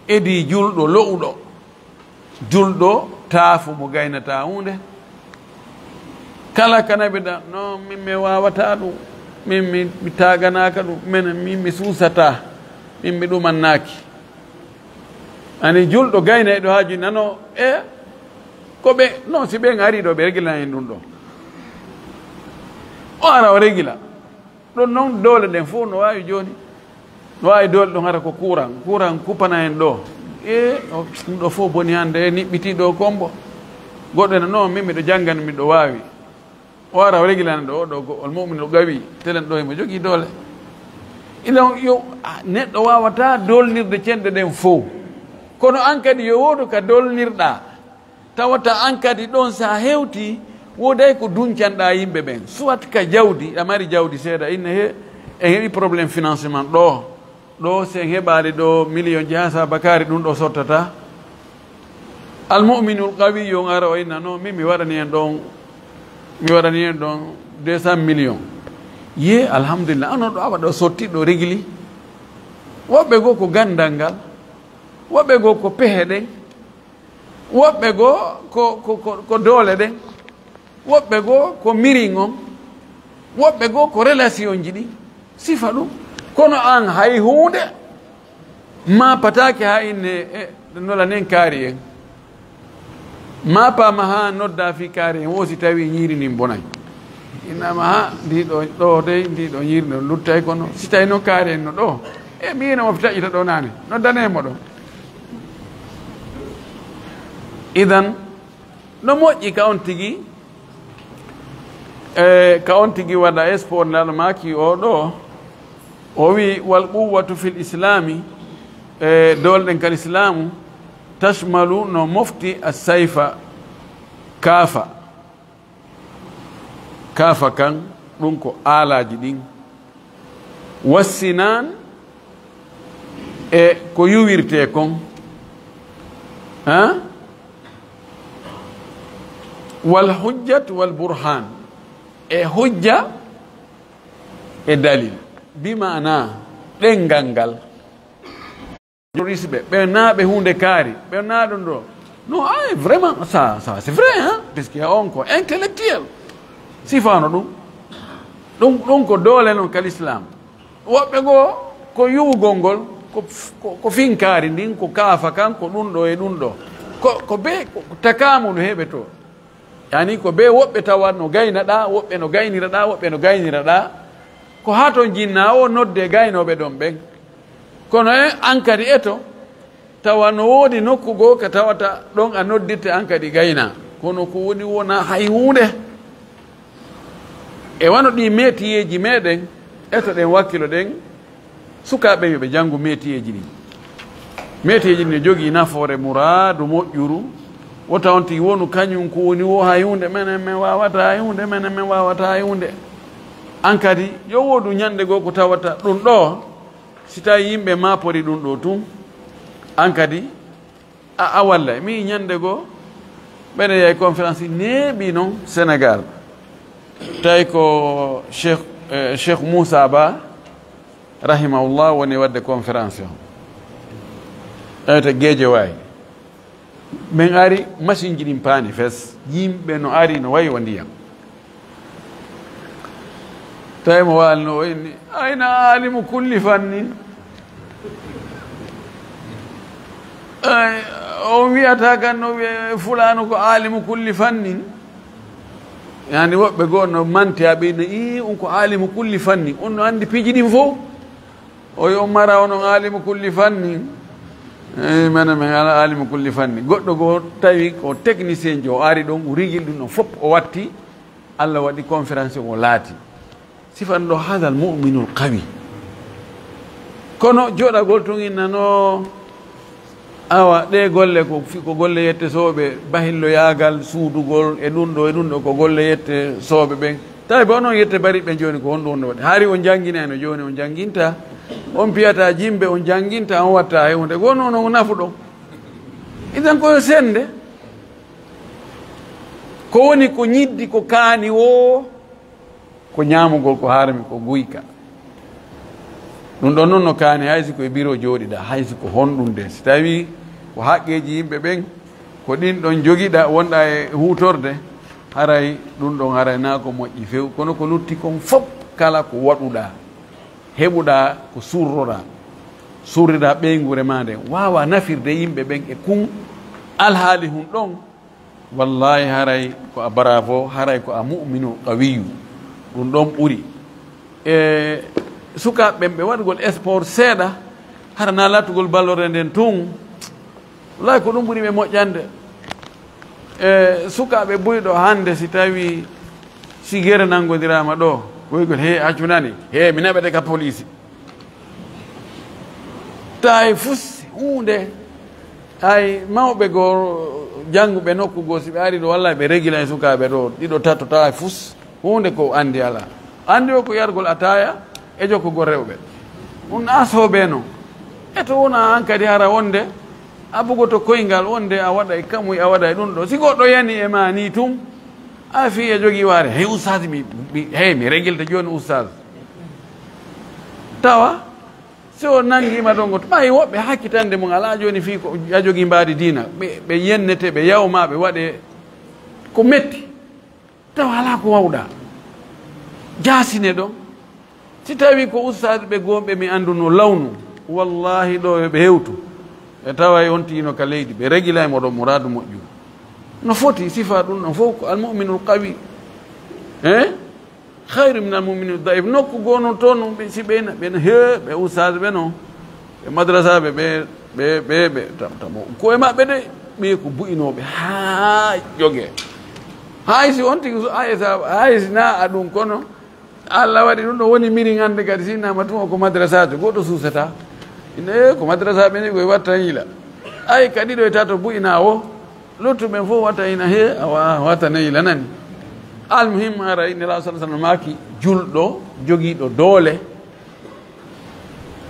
edii julɗo lo'uɗo, julɗo taafu mo gaynataa huunde. Kala ka naɓiɗaa, "Non, min mi waawataa ɗum, min mi, mi taaganaaka ɗum, min, min mi suusataa, min mi ɗumannaaki." Ani julɗo gaynayɗo haaju nano, e ko ɓe, non, si ɓen arii ɗo, ɓe regilana en ɗum ɗo. O ara o regila. Ɗon non doole ɗen fof no waawi jooni. No waawi doole ɗon ara ko courant. Courant kuppana en ɗo. E, o, ɗum ɗo fof boni hannde, e niɓɓitii ɗo kombo. Goɗɗo ene, "Non, min miɗo janngani, miɗo waawi." O ara o regilana ɗo, ɗo go-, ol mu'min o gawi, telen ɗo himo jogii doole. Ilon yo, a, neɗɗo waawataa doolnirde cenɗe ɗen fow. Kono an kadi yo woodu ka doolnirɗaa. Tawata an kadi ɗon sa hewti, wooday ko duncanɗaa yimɓe ɓen. Soit ka jawdi, a mari jawdi seeɗa, inne he, en heɓi problème financement ɗo. Ɗo, si en heɓaali ɗo million ji haa sa bakaari ɗum ɗo sottata. Al mu'minul qawiyyu on ara o inna, "Non, min mi waɗani en ɗon, mi waɗani en ɗon deux cents millions." Ye, alhamdulillah, ano ɗo awa ɗo sotti ɗo regili. Woɓɓe goo ko gandal ngal, woɓɓe goo ko pehe ɗen, woɓɓe goo ko, ko, ko, ko doole ɗen. Woɓɓe goo ko mirin on, woɓɓe goo ko relation ji ɗin, sifa ɗum. Kono an hay huunde, Ma pataake haa inne, e, nola nen kaari en. Ma paama haa nodda fii kaari en, wo si tawi ñiiri ndin bonay. Innama haa ndi ɗo, ɗo dey, ndi ɗo ñiiri ɗo luttay kono. Si tawi noon kaari en no ɗo. E, mi yiino mo taƴƴita ɗo naane. Noddanee mo ɗo. Idan, no moƴƴi ka on tigi, e, ka on tigi waɗa sport ngal maaki o ɗo. O wi, "Wal quwwatu fil islami", e, doolɗen kal islamu, "tashmalu", no mofti, "as-sayfa", kaafa. Kaafa kan, ɗum ko aalaaji ɗin. "Was-sinan", e ko yuwirtee kon. Ha? "Wal hujjat wal burhan", e hujja e dalil. Bi maana, ɗenngal ngal. Terroriste ɓe, ɓe naa ɓe huunde kaari, ɓe naa ɗum ɗo. Non, ay, vraiment, ça, ça, c'est vrai, hein, parce que on ko intellectuel. Sifaano ɗum. Ɗum, ɗum ko doole non ka l'islam. Woɓɓe goo, ko yuwugol ngol, ko, ko, ko finkaari ndin, ko kaafa kan, ko ɗum ɗo e ɗum ɗo. Ko, ko be, ko takamu no heɓe to. Yani ko be woɓɓe tawa no gayna ɗa, woɓɓe no gaynira ɗa, woɓɓe no gaynira ɗa. Ko haa ton jinna o nodde gaynooɓe ɗon ɓen. Kono en, an kadi eto, tawa no woodi nokku goo ka tawata ɗon a noddirte an kadi gayna. Kono ko woni wona hay huunde. E wano ɗi metiyeeji meɗen, eto ɗen wakkilo ɗen, sukaaɓe yo ɓe janngu metiyeeji ɗin. Metiyeeji ɗin ne jogii nafoore, muraadu moƴƴuru. Wota on tigi wonu kañum ko woni wo hay huunde, menen men waawata hay huunde, menen men waawata hay huunde. An kadi, yo woodu ñannde goo ko tawata ɗum ɗo, si tawi yimɓe maapori ɗum ɗo tun, an kadi, a, a wallay. Mi ñannde goo, mbeɗa yahi conférence neeɓi non Sénégal. Tawi ko Cheikh, eh, Cheikh Moussa Ba, rahimahullah, woni waɗde conférence o. Tawi to Guédiawaye. Min ari, machine ji ɗin paani fes. Yimɓe no ari, no wayi wa ndiyam. Tawi mo waalno o inni, "Ayna alimu kulli fannin?" Ay, on wiyata kan no wiye fulaano ko alimu kulli fannin. Yani woɓɓe goo no manti aɓe no, "Ii, on ko alimu kulli fannin. On no anndi piiji ɗin fof." O yo mara onon alimu kulli fannin. Eyi, menen men ala alimu kulli fannin. Goɗɗo goo tawi ko technicien jo, o ari ɗon, o rigil ɗum ɗon fof, o watti. Allah waɗi conférence o laati. Sifan ɗo hadal mu'minul qawi. Kono joɗagol tun innano, awa, ɗe golle ko fi-, ko golle yette sooɓe, bahilloyaagal, suudugol, e ɗum ɗo, e ɗum ɗo, ko golle yette sooɓe ɓen. Tawi ba onon yette bari ɓe jooni ko honɗum on waɗi? Hari on jannginayno jooni, on jannginta, on piyata jimɓe, on jannginta, on watta hay hunde. Ko honɗum on nafu ɗon? Idan ko yo sennde. Ko woni ko ñiddi, ko kaani woo, ko ñaamugol, ko harmi, ko guyka. Ɗum ɗon noon no kaani, hay si ko e biro jooɗiɗaa, hay si ko honɗum de. Si tawii ko haqqeeji yimɓe ɓen, ko ɗin ɗon jogiɗaa, wonɗaa e huutorde, haray ɗum ɗon haray naa ko moƴƴi few. Kono ko lutti kon fof, kala ko waɗuɗaa, heɓuɗaa ko surroɗaa, surriɗaa ɓeynguure maa nden, waawa nafirde yimɓe ɓen e kun alhaali hun ɗon, wallahi, haray ko a bravo, haray ko a mu'minu qawiyu. Ɗum ɗon ɓuri. E sukaaɓe ɓen ɓe waɗugol sport seeɗa, hara na laatugol ballore nden tun. Wallahi, ko ɗum ɓuri ɓe moƴƴande. E sukaaɓe buyɗo hannde, si tawi si gere nanngodiraama ɗo, woygol, "He, accu nani, he, mi naɓete ka poliisi." Tawi fus huunde, hay mawɓe goo, jannguɓe nokku goo, si ɓe ari ɗo, walla ɓe regila e sukaaɓe ɗo, ɗiɗo, tato, tawi fus huunde ko anndi alaa. Anndi o ko yargol ataaya e jokkugol rewɓe. Ɗum na soobee non. E to wona an kadi hara wonde a bugoto koyngal, wonde a waɗa e kamuy, a waɗa e ɗum ɗo. Si goɗɗo yani e ma ni tun, a fii e jogii waare, "Hey, ustaas, mi, mi, hey, mi regilta jooni, ustaas." Tawa, si o nanngiima ɗon, ɓay woɓɓe hakkitande mum alaa jooni fii ko a jogii mbaadi diina, ɓe, ɓe yennete, ɓe yawma, ɓe waɗe ko metti. Tawa alaa ko wawɗaa. Jaasine ɗon. Si tawii ko ustaas ɓe goo ɓe mi annduno lawnu, Wallahi, ɗo yo ɓe hewtu, ɓe tawa e on tiino ka leydi, ɓe regilay mo ɗon muraadu moƴƴu. No foti sifa ɗum ɗon fof ko almu'minul qawi. Hein? Khayru min almu'minul daif. Nokku gono toon, ɓe, si ɓe na, ɓe na, he, ɓe ustaas ɓe no, ɓe madrasa ɓe, ɓe, ɓe, ɓe, ɓe, tam, tam, ko e maɓɓe de, ɓe ko bu'inooɓe haa joge. Hay si on tigi, hay sa, hay si na a ɗum kono, Allah waɗi ɗum ɗo woni miri ngannde kadi, si innama tuma ko madrasaajo, goɗɗo suusata. Ine, ko madrasa ɓe ni koye watta yiila. Ay, kadi ɗo e tato bu'ina o, luttuɓe fof watta ina he, awa, watta ne yiila nani. Almuhim, ara, Nela sallallahu alaihi wasallam maaki, julɗo, jogiiɗo doole,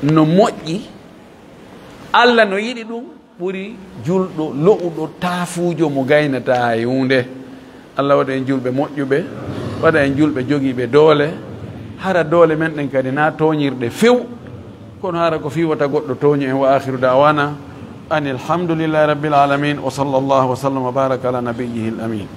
no moƴƴi, Allah no yiɗi ɗum, ɓuri julɗo lo'uɗo taafuujo mo gaynataa hay huunde. Allah waɗa en julɓe moƴƴuɓe, waɗa en julɓe jogiiɓe doole. Hara doole men ɗen kadi na tooñirɗe few, kono hara ko fii wota goɗɗo tooñu en. Wa akhiru da'wana anil hamdulillahi rabbil alamin. Wa sallallahu wa sallam wa baraka ala nabiyyihil amin.